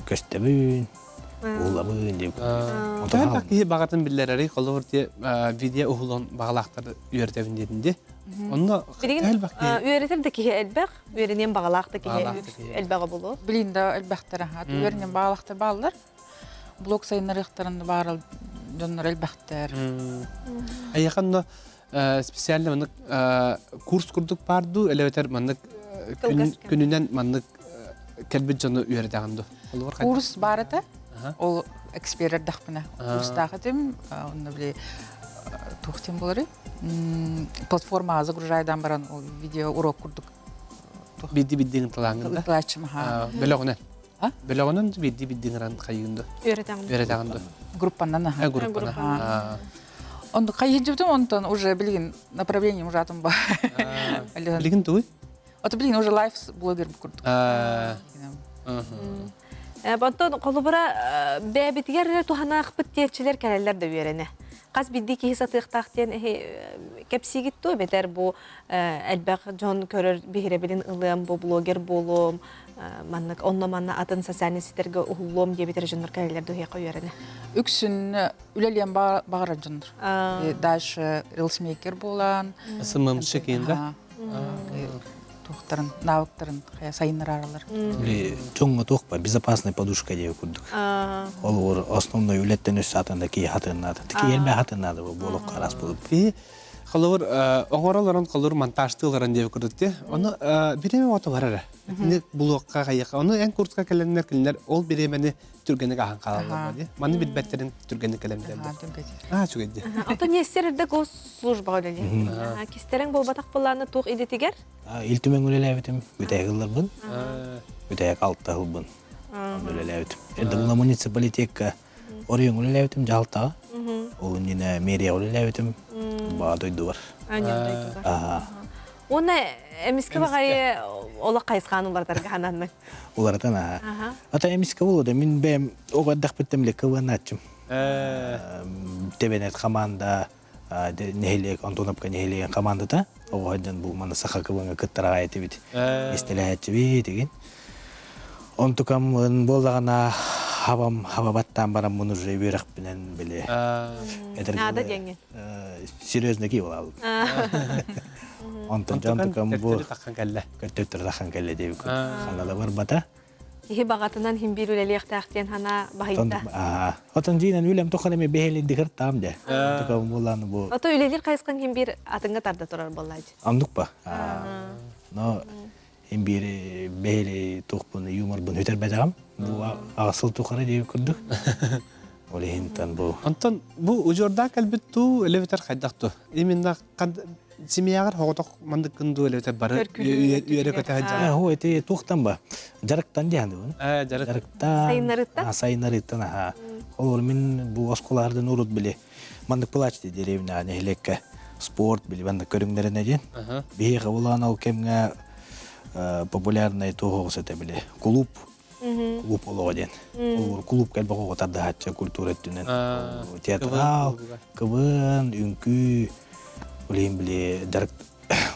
көстөбүн, уһулабын деп. Онтон киһи баҕатын биллэрэри холобур те видео уһулун баҕалаахтар үөрдэбин диэтин ди. Онно элбэх киһи үөрэтэр да киһи элбэх, үөрэниэн баҕалаах да киһи элбэҕэ булуо. Билин да элбэхтэр аха. Үөрэниэн баҕалаахтар бааллар. Блог сайыннарыахтарын баарал дьоннор элбэхтэр. Айахан специально маннык курс курдук баар дуу, элэбэтэр маннык күнүнэн маннык кэлбит дьону үөрэтэҕин дуу? Курс баар этэ. Ол эксперт эрдэхпинэ курстаах этим. Онно били туох диэн буоларый? Платформаҕа загружайдан баран ол видео урок курдук Бидди биддиҥ талааҥҥын да? Ытылааччым аха. Бөлөҕүнэн. Бөлөҕүнэн бидди биддиҥ ыран хайыын да? Үөрэтаҕын. Үөрэтаҕын да? Группанан аха. Группанан. Онду хайыдьыбытым онтон уже билигин направлением уже атын ба. Билигин тугуй? Ото билигин уже лайф блогер курдук. Онтон холобура бэйэбитигэр туһанаахпыт диэччилэр кэлэллэр да үөрэнэ. Хас биирдии киһи сатыахтаах диэн кэпсиигит дуо эбэтэр бу элбэх дьон көрөр биһирэбилин ылыам, бу блогер буолуом, маннык онно-манна атын социальнай ситэргэ уһуллуом диэбит дьоннор кэлэллэр дуһуйаха үөрэнэ. Үксүн үлэлиэн баҕарар дьоннор. Дальше рилсмейкер буолан. СММщик да? Туохтарын, навыктарын сайыннараралар. Дьоҥҥо туох ба безопасная подушка диye курдук. Ол основной үлэттэн өссө атында кии хатыннаады. Тики элбэ хатыннаады бу болук карас болуп. Холобур, оҥоролорон холобур монтажтыыларын диэбит курдук ти. Ону бириэмэ ото бар эрэ. Итини булуохха хайыха. Ону эн курска кэлэннэр кинилэр ол бириэмэни түргэнник аһан хаалаллар ди. Маны билбэттерин түргэнник кэлэн билэллэр. Аа үчүгэй ди. Ото Нестер эрдэ госслужбаҕа үлэлиир. Кистэрэҥ буолбатах былааны туох идэтигэр? Ил Түмэн үлэлээбитим, бүтэһик ылларбын. Бүтэһик алта ылбын. Онно үлэлээбитим. Эрдэ була муниципалитекка Оройуоҥҥа үлэлээбитим дьаһалтаҕа. Ол иннинэ мэрияҕа үлэлээбитим. Баҕа дойдубар. Аха. Уонна эмискэ баҕайы олох хайысхаан уларытарга сананныҥ. Уларытан аха. Ата эмискэ буолуо мин бэйэм оҕо эрдэхпиттэн бile кыбыанааччым. Тэбэнэт хамаанда нэһилиэк Антоновка нэһилиэгин хамаандата оҕо сылдьан бу маны саха кыбыҥа кыттараҕай этибит. Истэлэһээччибит игин. Онтукам буоллаҕына хабам хабабаттаан бараммын уже үөрэхпинэн били Наада диэҥҥин. Серьезно ки буолаабыт. Онтон дьонтукам бу көттөттөрү таххан кэллэ диэбит. Ханна барбата. Киһи баҕатынан хин биир үлэлиэхтээх диэн санаа баһыйда. Отон дьиинэн үлэм тоххон эми бэһэлин таам дэ. Онтукам буолааны бу. Ото үлэлиир хайысхан хин биир атыҥҥа тарда турар буоллаачы. Оннук ба. Но Эн биир бэйэли туохпун юморбун үтэрбэтэҕим. Бу аҕыс сыл тухары диэбит курдук. Ол иһинтэн бу. Онтон бу удьуордаах кэлбит туу элэбитэр хайдах ту? Именно семьяҕар хоҕотох мандыккын дуу элэбитэр бары үөрэ көтө сылдьар. Хо эти туохтан ба? Жарыктан диһаныбын. Жарыктан. Сайыннарыттан? Сайыннарыттан аха. Холобур мин бу оскуолаһардан урут били маннык плач деревня нэһилиэккэ спорт били маннык көрүҥнэринэ диэн биһиэхэ улаан ол кэмҥэ популярный туох этэ били клуб клуб олоҕо диэн клуб кэлбэх оҕо тардыһааччы культура өттүнэн театрал кыбын үҥкүү билигин били дьарык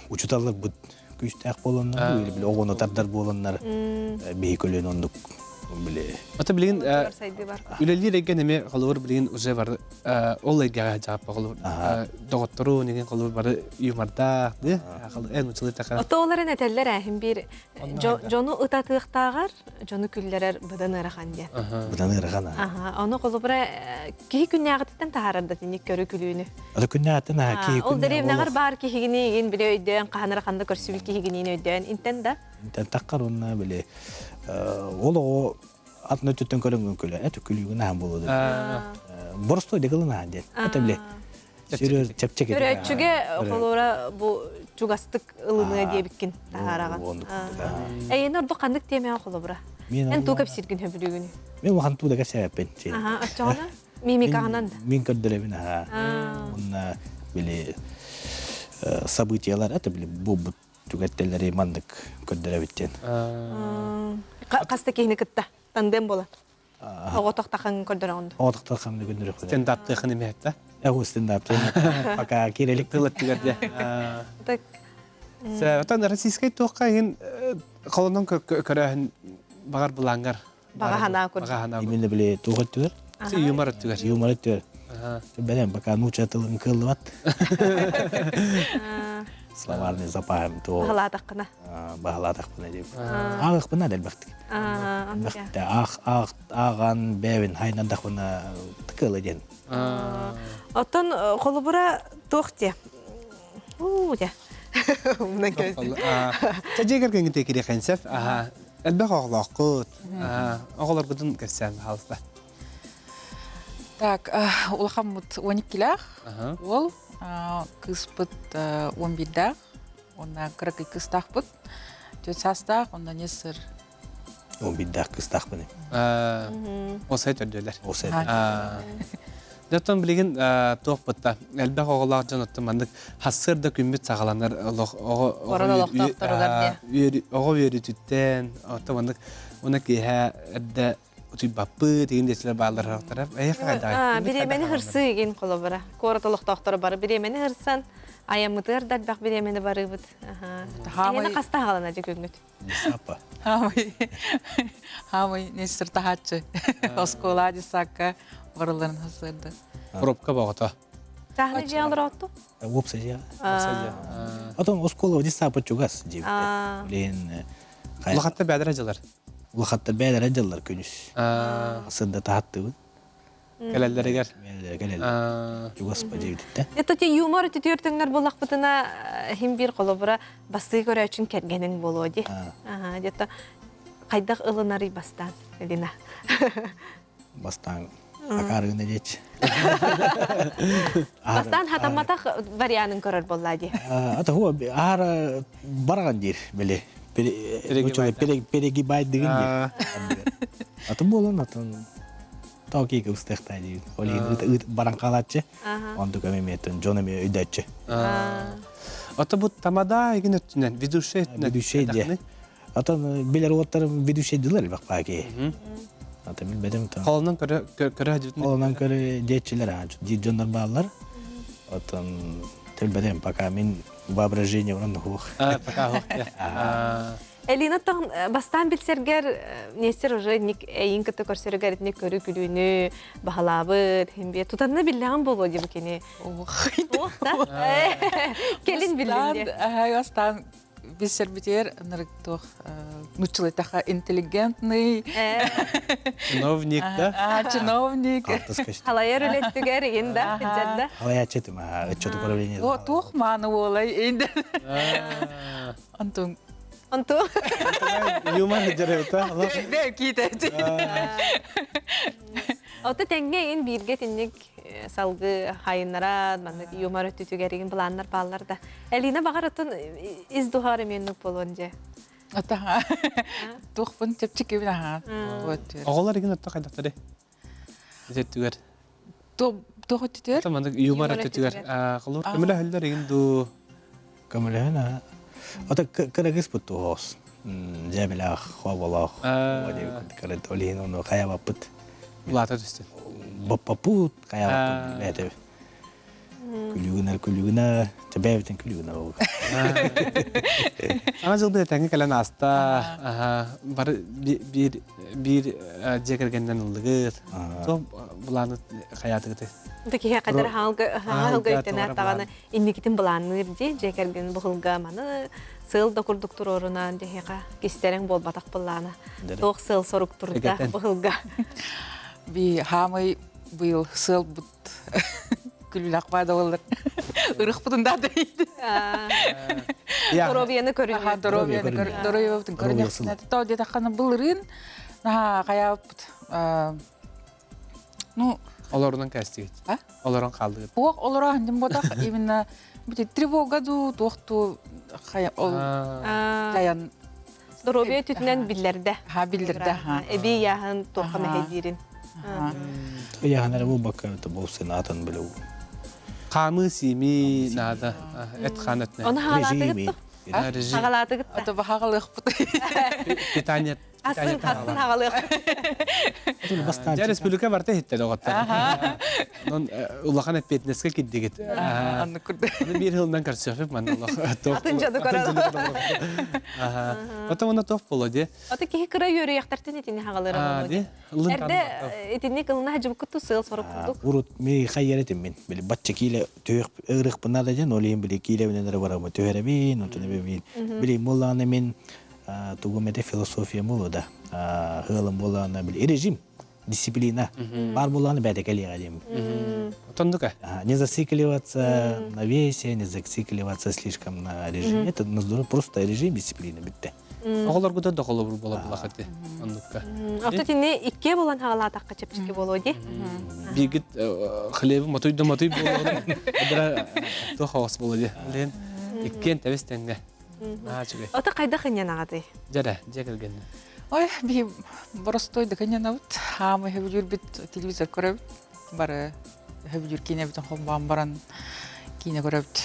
учуталларбыт күүстээх буоланнар били оҕону тардар буоланнар биһи көлүөн оннук. Били. Ата билигин үлэлиир эйгэн эмиэ холобур билигин уже бар ол эйгэҕэ жааппа холобур доҕоттору неген холобур бары юмордаах ди эн учулы така. Ото оларын этэллэр эһин биир дьону ытатыахтааҕар дьону күллэрэр быдан ыарахан диэн. Быдан ыарахан. Аха, ону холобура киһи күннээҕититтэн таһаарар да тинник көрү күлүүнү. Ата күннээҕиттэн аха киһи Ол дэриэбинэҕэр баар киһигини игин били өйдөөн хаһан эрэ ханна көрсүбүт киһигиниин өйдөөн интен да. Интен таххар уонна били ол оҕо атын өттүттэн көрөнгөн күлэ эт күлүүгүн ахан буолуо боростой дегылын ахан диэн это били серьез чэпчэки Көрөөччүгэ холура бу чугастык ылыныа диэбиккин таһаараҕын. Эйиэн ордук ханнык тиэмэҕэ холобура? Эн туу кэпсииргин сөбүлүүгүн? Мен улахан туу да кэпсээбэппин. Аха, оччоҕуна мимикаҕынан да? Мин көрдөрөбүн аха. Уонна били событиялар это били буолбут түгэттэлэри маннык көрдөрөбүт диэн. Хаста киһини кытта тандем буолан? Оҕотох тахаҥ көрдөрөҕүн Оҕотох тахаҥ көрдөрөххүн. Стендаптыахын эмиэ Эҕу стендаптыахын. Пока кирелик тыл өттүгэр дьэ. Так. Отон российскай туохха иһин холонон көрөөһүн бағар булаангар. Баҕа санаа курдук. Баҕа санаа. Именно били туох өттүгэр? Юмор өттүгэр. Юмор өттүгэр. Бэлэм, пока нууча тылын кыаллыбат. Словарный запаһым то. Баһылаатаххына. Баһылаатахпына дип. Ааҕыахпына дэлбэхтик. Элбэхтэ аах аах ааҕан бэйэбин хайнардахпына тыкыала диэн. Оттон холобура туох диэ? Уу дьэ. Умнан кэбистим. Дьиэ кэргэҥҥит кириэххин сөп. Элбэх оҕолооххут. Оҕолоргутун кэпсээн хаалыста. Так, улахаммыт 12-лээх уол, кыыспыт 11-дээх, уонна кыракый кыыстаахпыт, 4 саастаах, онно не сыр. 11-дээх кыыстаахпын. Осай төрдүөлэр. Осай. Дьоттон билигин туох бытта элбэх оҕолоох дьон оттон маннык хассыр да күммүт саҕаланар олох оҕо оҕо үөрүүтүттэн оттон маннык уна киэһэ эрдэ утуйбаппыт игин диэчилэр бааллар харахтара эйиэхэ хайдаҕай Бириэмэни хырсыы игин холобура куорат олохтоохторо бары бириэмэни хырсан айаммытыгар да элбэх бириэмэни барыыбыт эйиэнэ хаста хаалана дьэ күҥҥүт Десапа. Хаамай хаамай нестер таһааччы оскуола десакка барыларын хасырды. Пробка боҕото. Чааһына дьиэ олорооту? Уопсай дьиэ. Уопсай дьиэ. Отон оскуола десапа чугас диэбитэ. Билин Улахатта бэдэрэ дьылар. Улахатта бэдэрэ дьыллар күнүс. Сырда таһаттыбыт. Кэлэллэригэр. Кэлэллэр. Чугас па диэбититтэ. Это те юмор түтүөр буллахпытына хим бир холобура бастыы көрөөчүн кэргэнин буолуо ди. Ага, где-то хайдах ылынарый бастаан, Элина. Бастаан акаарыгына диэч. Бастаан хатамматах варианын көрөр буолла ди. Ата хуа аара бараган диир били. Перегибайдыгын диир. Атын буолан атын тау кийки устыахтай диир. Ол иһин баран хаалааччы. Онтук эми дьон эми өйдөөччү. Ата бу тамада игин өттүнэн, ведущий өттүнэн. Ведущий диэ. Атын билер уоттарым ведущий дилер элбэх баки. Ата билбедим та. Холонон көрө көрө Холонон көрө диэччилер аа дьоннор бааллар. Отон билбедим пока мин воображение уран хуох. Пока хуох. Элина тон бастаан билсергер нестер уже ник эйин кытта көрсөрүгэр итини көрү күлүүнү баһалаабыт химбие тутанна биллэҕин буолуо диэбу кини. Ох. Келин биллин диэ. Бастаан билсэрбитигэр ынырык туох нуччалайтаха интеллигентный Чиновник да? Чиновник. Халайар үлэттүгэр игин да, да. Халаяччы тима, отчет управления. Туох мааны уолай инде. Антон Антон. Юмор дьарыта. Бэ киитэ. Ото тэҥҥэ ин бииргэ тинник салгы хайыннара маннык юмор өттүтүгэригин былааннар бааллар да. Элина баҕар отун из дуһаар эмиэннук болуон дьэ. Ата туохпун чэпчэкибин аhaa. Оҕолор игин отто хайдахтары? Өттүгэр. Туох өттүтүгэр? Маннык юмор өттүтүгэр. Холор көмөлөһөллөр игин дуу. Көмөлөһөн аа. Ата кырагыс бут туһоос. Дьэбилээх, хоболоох. Кырыт олиһин ону хаябаппыт. Улаата түстүн. Боппаппут хаябаппыт бээтэ. Күлүгүнэр күлүгүнэр, бэйэбитин күлүгүнэр ол. Саҥа дьылбыт этэҥҥэ кэлэн ааста. Бары биир биир дьиэ кэргэнинэн ыллыгыт. Туох былааны хайаатыгыт? Бу киһи кадыр хаалга өйтөнөр даҕаны инникитин былаанныыр дии дьиэ кэргэн быһылга маны сыал да курдук туруорунан дьиэхэ кистэрэҥ буолбатах былаана. Туох сыал сорук турда быһылга? Би хаамай быйыл сыалбыт күлүлэх баадалылар ырыхпытын да дейди. Доруобуйаны көрүнүү. Доруобуйаны доруобуйабытын көрүнүөхсүнэ. То диэтэххэ былырыын наһаа хайаабыт ну Олорунан кэстигит. Олорон хаалдыгыт. Туох олоро хандым ботах именно тревога ду туох ту ол таян Доруобуйа өттүнэн биллэрдэ. Ха биллэрдэ. Ха. Эбии яһын туохха мэһэйдиирин. Яһын эрэ буолбакка бу сынаатын билу. Хаамыы сиими наада. Эт хаан өтүнэн. Оны хаалаатыгыт Хагалаатыгыт Ата баһагалыахпыт. Питание Асын хасын хагалыах. Дьэ республика барта иһиттэ доҕоттор. Онон улахан эппиэтинэскэ кирдигит. Анны курдук. Аны биир сылынан көрсүөхпүт манна олох. Атын дьону көрөр. Потом она туох буолуо дии. Ата киһи кыра үөрүйэхтэртэн итини хагалыра буолуо дии. Эрдэ итинник ылына хадьыбыккыт сыал сорок курдук. Урут ми хайер этим мин. Били бачча кииле төөх ырыхпына да дьэн ол иһин били киилебинен эрэ барамы төһөрөбин, онтон эбэбин. Били буоллаҕына мин тугум этэ философия буолуо да ыалым буоллаҕына били режим дисциплина бар буоллаҕына бэйэтэ кэлиэҕэ диэн. Тондука? Не зацикливаться на весе, не зацикливаться слишком на режиме. Это на здоровье просто режим дисциплина бүтте. Оҕолоргута да холобур буола булахати оннукка. Ото тини икки болан хагалаатахха чэпчэки болуо ди. Бигит хлебы матуй да матуй буолуо. Адра туох оҕос болуо ди. Лен иккиэн тэбис тэҥҥэ. Наһаа үчүгэй. Ото хайдах ынньанаҕытый? Дьэрэ, дьиэ кэргэннэ. Ой, биһи боростой да кынньанабыт. Хаамы хөбүлүүрбүт телевизор көрөбүт. Бары хөбүлүүр киинэбитин холбоон баран киинэ көрөбүт.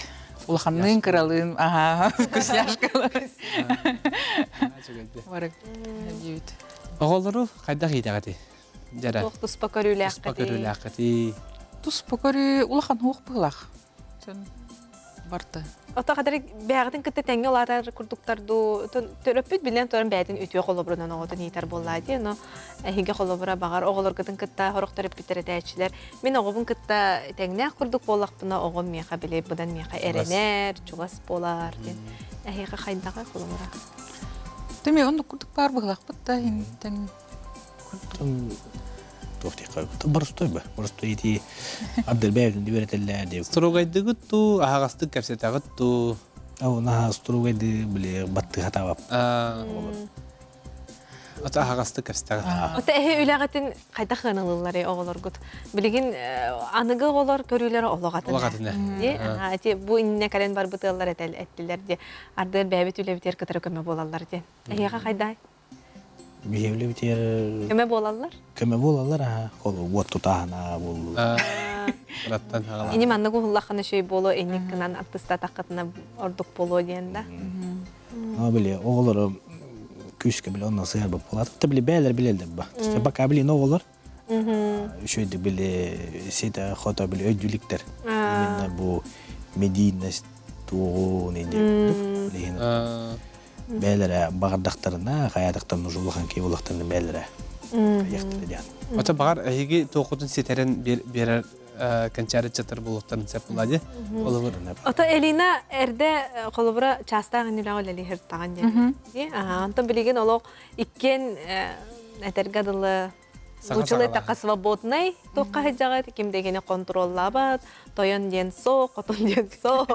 Улаханныын, кыралыын, аха, вкусняшкалар. Бары хөбүлүүбүт. Оҕолору хайдах иитэҕитий? Дьэрэ. Туох туспа көрүүлээххитий? Туспа көрүүлээххитий? Туспа көрүү улахан хуох быһылаах. Барта. Ото хадары бэйэҕитин кытта тэҥҥэ улаатар курдуктар дуу, төрөппүт билэн туран бэйэтин үтүө холобурунан оҕотун иитэр буоллаа дии, но эһиги холобура баҕар оҕолоргутун кытта сорох төрөппүттэр этээччилэр мин оҕобун кытта тэҥнээх курдук буоллахпына оҕом миэхэ били быдан миэхэ эрэнэр, чугас буолар диэн. Эһиэхэ хайдаҕай холобура? Тэми оннук курдук баар быһылаахпыт да тэҥ Туох диэххэ боростой ба боростой ити ардыр бэйэбитин үөрэтэллэр диэбит. Стругайдыгыт туу, аһаҕастык кэпсэтэҕит туу. Ол наһаа стругайды били баттыха табап. Ото аһаҕастык кэпсэтэҕит. Ото эһи үлэҕитин хайдах ыаналыылларый оҕолоргут? Билигин аныгы оҕолор көрүүлэрэ олох атын. Олох атын. Ди, ити бу иннинэ кэлэн барбыт ыаллар эттилэр ди. Ардыар бэйэбит үлэбитигэр кытары көмө буолаллар диэн. Эһиэхэ хайдай? Биһиэбилибитигэр Көмө буолаллар? Көмө буолаллар аха. Ол уот тутааһына буоллу. Кыраттан хаалан. Ини маннык уһуллаххына үчүгэй буолуо, инник гынан артыстаатаххытына ордук буолуо диэн да. Ну, били оҕолору күүскэ били онно сыһарбыт буолаат. Та били бээлэр билэллэр ба. Бака били оҕолор үчүгэйдик били ситэ хото били өйдүүлүктэр. Именно бу медийность туоҕун инде билиһин бээлэрэ баҕардахтарына хайаатахтарына уже улахан киһи буоллахтарына бээлэрэ хайыахтара диэн. Ото баҕар эһиги туоххутун ситэрэн биэрэр кэнчээри ыччаттар буолуохтарын сөп буолаа дии. Холобур. Ото Элина эрдэ холобура чаастаах иннилээх үлэлиир таҕан диэн. Онтон билигин олох иккиэн этэргэ дылы Лучилы такка свободный туохха сылдьаҕыт, ким дэгини контроллаабат, тойон диэн со, хотун диэн со.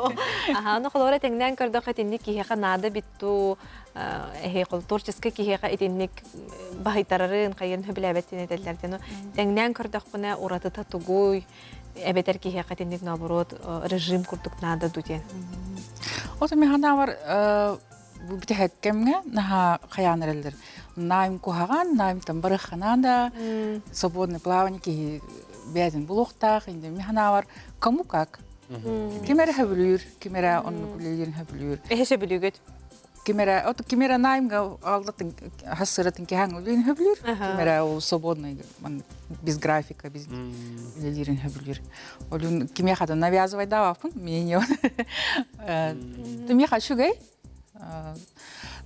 Аха, ону холобура тэҥнээн көрдөххө итинник киһиэхэ наада битту, эһи творческий киһиэхэ итинник баһыйтарарын, хайын сөбүлээбэт диэн этэллэр диэн. Тэҥнээн көрдөхпүнэ уратыта тугуй, эбэтэр киһиэхэ итинник наоборот режим курдук наада ду диэн. Ото мен ханаабар бу бүтэһик кэмҥэ наһаа хайаан эрэллэр. Найм куһаҕан, наймтан барыхханаан да свободный плавание киһи бэйэтин булуохтаах, инде мин ханаабар кому как. Ким эрэ сөбүлүүр, ким эрэ оннук үлэлиирин сөбүлүүр. Эһи сөбүлүүгүт? Ким эрэ, от ким эрэ наймга алдатын хассыратын кэһэн үлүн хөблүр. Ким эрэ ол свободный без графика, без үлэлиирин хөблүр. Олун кимиэхэ да навязывай даваппын, мнение. Миэхэ үчүгэй.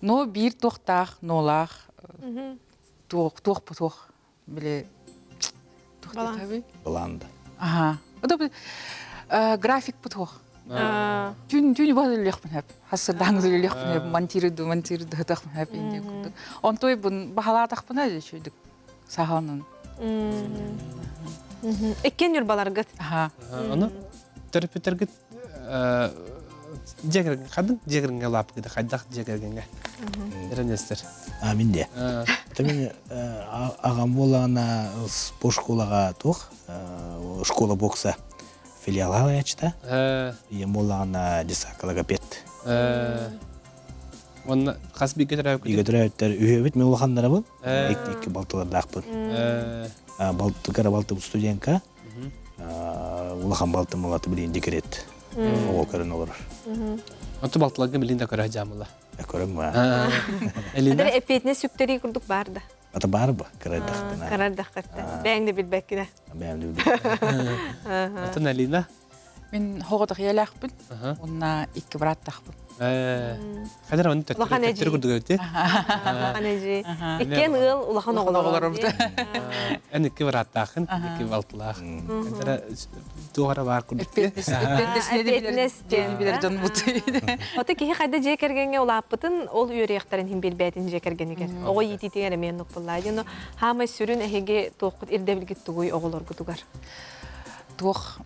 Но биир туохтаах, ноолаах, туох туох туох били туох диэтэби? Баланда. Аха. График туох. Түн түн бу үлүөхпүн хөп. Хассырдаан үлүөхпүн хөп, монтируйду, монтируйду хытахпын хөп инде курдук. Онтой бун бахалаатахпына үчүйдүк саханын. Иккен юрбаларгыт. Аха. Оны төрөппүттэргит дьиэ хадын дьиэ кэргэҥҥэ улааппыкыта хайдах дьиэ кэргэҥҥэ эрэнэстэр А мин де. Мин аҕам буолаҕына спорт школаҕа туох школа бокса филиала алаячта. Ийэм буоллаҕына десака логопед. Онно хас бииргэ төрөөбүт? Бииргэ төрөөбүттэр үһүөбүт мен улаханнарабын. Икки балтылардаахпын. Балты кыра балтым студентка. Улахан балтым улаты билин декрет. Оҕо көрөн олорор. Оту балтыларга билин да көрө жаамыла. Көрөм ба. Элина эппиэтине сүктэрии курдук бар да. Ата бар ба кырардахтына. Кырардахтына. Бэйэҥ да билбэккинэ. Бэйэм да билбэккинэ. Атын Алина? Мин хоҕотох ийэлээхпин уонна икки бырааттаахпын. Хадыр оны төттөрү курдук эбит. Улахан эдьиий. Иккиэн ыал улахан оҕолоро. Эн икки бырааттаахын, икки балтылаах. Эдэрэ туох эрэ баар курдук. Эппиэтинэс диэн билэр дьон бут. Ото киһи хайда дьиэ кэргэҥҥэ улааппытын, ол үөрүйэхтэрин иһин билбээтин дьиэ кэргэнигэр. Оҕо иитиитигэр эмиэ оннук буоллаа. Дьону хаамай сүрүн эһиги туоххут ирдэбилгит тугуй оҕолоргутугар? Туох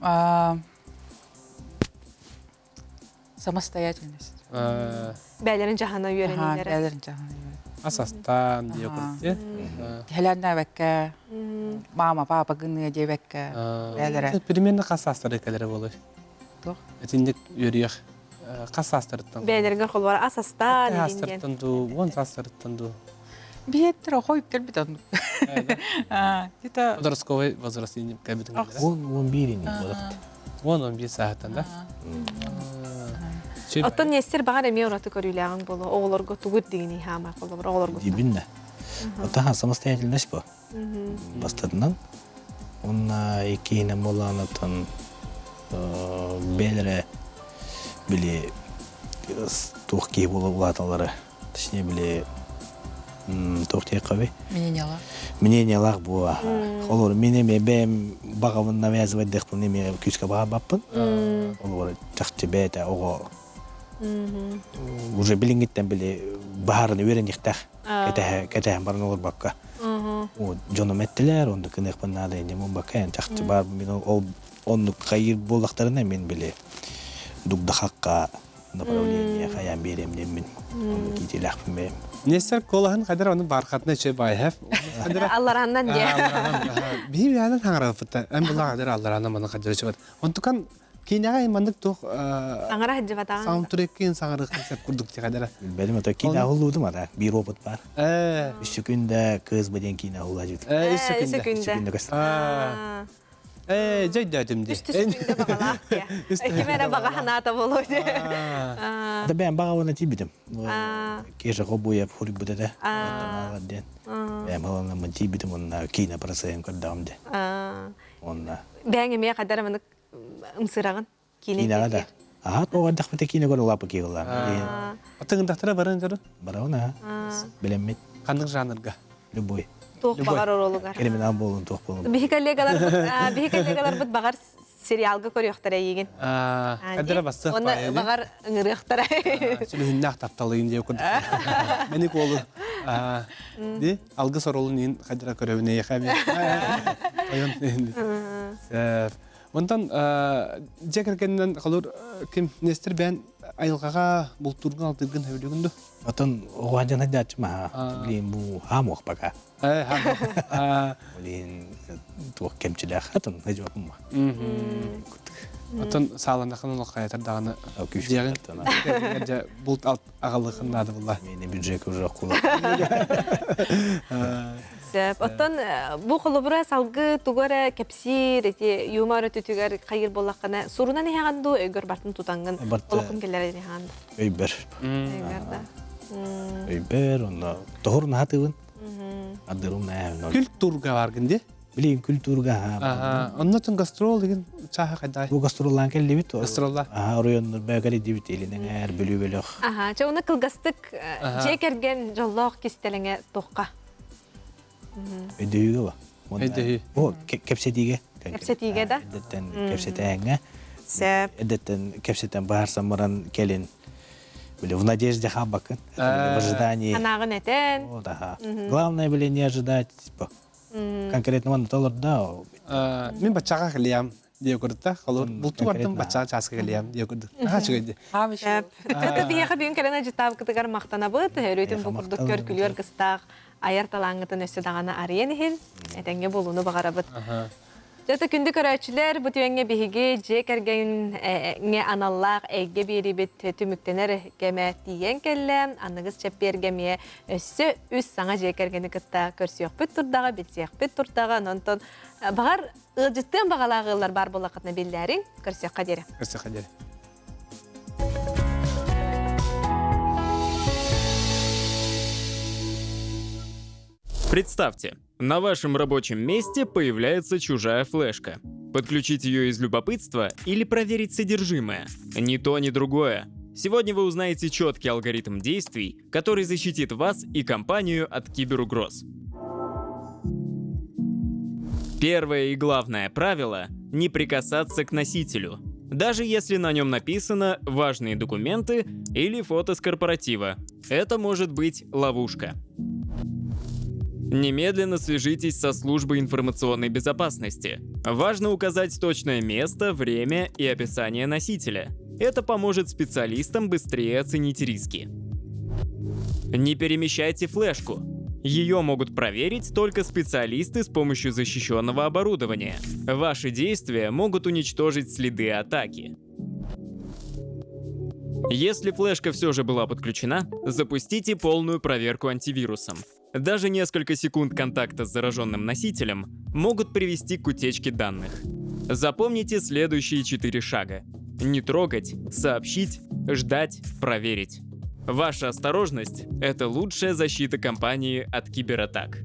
самостоятельность. Бээлэрин дьаһана үөрэнилэрэ. Бээлэрин дьаһана үөрэнилэрэ. Ас астаан диye курдук. Хэлэннээбэккэ, мама, папа гыныа диэбэккэ, бээлэрэ. Примерно хас саастары кэлэрэ болой? Туох? Итинник үөрүйэх хас саастарыттан? Бээлэригэр холбор ас астаан саастарыттан дуу, уон саастарыттан дуу. Биһиэттэр хойук кэлбит оннук. Где-то Подростковый возраст иним кэлбитин 10-11 иним бодохт. 10-11 сааһыттан да? Оттон Нестер баҕар эмиэ ураты көрүүлээҕиҥ буолуо. Оҕолорго тугу ирдигиний хаамай холобур оҕолорго. Дибиннэ. Оттон самостоятельность бу. Бастатынан. Онна иккиһинэн буолаанаттан бээлэрэ били туох киһи буола улааталлара точнее били туох диэххэбий Мнениялаах. Мнениялаах буо. Олор мин эмиэ бэйэм баҕабын навязывать диэхпин эмиэ күүскэ баҕарбаппын. Олор чахчы бэйэтэ оҕо уже билиҥҥиттэн били баһаарыны үөрэниэхтээх кэтэһэ кэтэһэн баран олорбакка. Дьонум эттилэр, оннук гыныахпын наада инним буолбакка эн чахчы баар мин ол оннук хайыыр буоллахтарына мин били дугдахакка направление хайаан биэриэм диэммин оннук иитиилээхпин бэйэм. Нестер куолаһын хайдар оны бархатына үчүгэй баайһэп. Аллараннан диэ. Биһи биһанан хаҥараппыта. Эн булаа хайдар алларанан маны хайдар үчүгэй. Онтукан киинэҕэ маннык туох Саҥара сылдьыбатаҕын. Саундтреккин саҥарыаххын сөп курдук тихэдэрэ. Билбэтим ото киинэ аһыллуудум ата биир опыт бар. Үс күндэ кыз бу диэн киинэ аһыллаажыт. Үс күндэ. Үс күндэ көстө. Ээ, дьөйдөөтүм дии. Үстүс күндэ баҕалаах дии. Ким эрэ баҕа санаата буолуо дии. Да бэйэм баҕабына тиийбитим. Кеша Хобуев хуруйбут этэ. Оттон диэн. Бэйэм ыланаммын тиийбитим уонна киинэ процеһын көрдөҕүм дии. Онна. Бэйэҥ эмиэ хайдах эрэ ымсыраҕын киинэ Киинэҕэ да. Аһаат оҕо эрдэхпитэ киинэ көрө улааппыт киһи буоллаҕым. Атыгындахтара баран көрүн. Барабын аа. Билэммит. Ханнык жанрга? Любой. Туох баҕар оролугар. Криминал буолун, туох буолун. Биһи коллегаларбыт, биһи коллегаларбыт баҕар сериалга көрүөхтэрэ эйигин. Кадыра бассыах Онно баҕар ыҥырыахтара. Сүлүһүннээх тапталыйын диye курдук. Мени куолу. Ди алгыс оролун иин хадыра көрөбүн эйэхэ ми. Тойон. Онтон дьиэ кэргэнинэн холур ким Нестер бэйэн айылҕаҕа бултуургун алтыыргын сөбүлүүгүн дуо? Отон оҕо дьон дьааччы маһа блин бу хаамуох пока. Блин туох кэмчилээх атын хажуапым ма. Отон сааланахын олох хайатар даҕаны дьиэҕин дьэ булт аҕалыхын наада булла. Мени бюджет уже кула. Сөп. Оттон бу холобура салгы тугу эрэ кэпсиир, ити юмор өтүтүгэр хайыр буоллаххына, сурунан иһэҕин дуу, өйгөр бартын тутаҥҥын олоххун киллэрэн иһэҕин Өйбөр. Өйбөр да. Өйбөр, онно тоһур наһатыбын. Адырым наһаа. Культурга баргын ди? Билигин культурга. Ага. Онно тун гастрол деген чаха кайдай. Бу гастроллаан келлибит. Гастролла. Аха, оройоннор бөкәли дибит илинеңер, бүлүү бөлөх. Аха, чэ уна кылгастык дьиэ кэргэн дьоллоох кистэлэҥэ туохха? Өйдөһүүгэ ба. Өйдөһүү. О, кэпсэтиигэ. Кэпсэтиигэ да? Эдеттен кэпсэтээҥҥэ. Сөп. Эдеттен кэпсэтэн баарсан баран келин. Были в надежде хабакын. В ожидании. Анааҕын этэн. Вот, ага. Главное, были не ожидать, типа, конкретно вон толор да. Мин баччаҕа кэлиэм диэ курдук холор булту бардым баччаҕа чааска кэлиэм диэ курдук. Аха үчүгэй Сөп. Өтө биһиэхэ бүгүн кэлэн ажытаабыкытыгар махтанабыт. Өрүүтүн бу курдук көр-күлүөр кыстаах айар талааҥҥытын өссө даҕаны арыйан иһин этэҥҥэ буолууну баҕарабыт. Дьэ, күндү көрөөччүлэр, бу түгэҥҥэ биһиги дьиэ кэргэҥҥэ аналлаах эйгэ биэрибит түмүктэнэр кэмэ тиийэн кэллэ. Аныгыс чэппиэргэ эмиэ өссө үс саҥа дьиэ кэргэни кытта көрсүөхпүт турдаҕа, билсиэхпит турдаҕа. Онтон баҕар ыалдьыттыан баҕалаах ыаллар баар буоллаххытына биллээриҥ. Көрсүөххэ диэри. Көрсүөххэ диэри. Представьте, на вашем рабочем месте появляется чужая флешка. Подключить ее из любопытства или проверить содержимое? Ни то, ни другое. Сегодня вы узнаете четкий алгоритм действий, который защитит вас и компанию от киберугроз. Первое и главное правило – не прикасаться к носителю. Даже если на нем написано «важные документы» или фото с корпоратива. Это может быть ловушка. Немедленно свяжитесь со службой информационной безопасности. Важно указать точное место, время и описание носителя. Это поможет специалистам быстрее оценить риски. Не перемещайте флешку. Ее могут проверить только специалисты с помощью защищенного оборудования. Ваши действия могут уничтожить следы атаки. Если флешка все же была подключена, запустите полную проверку антивирусом. Даже несколько секунд контакта с зараженным носителем могут привести к утечке данных. Запомните следующие четыре шага. Не трогать, сообщить, ждать, проверить. Ваша осторожность – это лучшая защита компании от кибератак.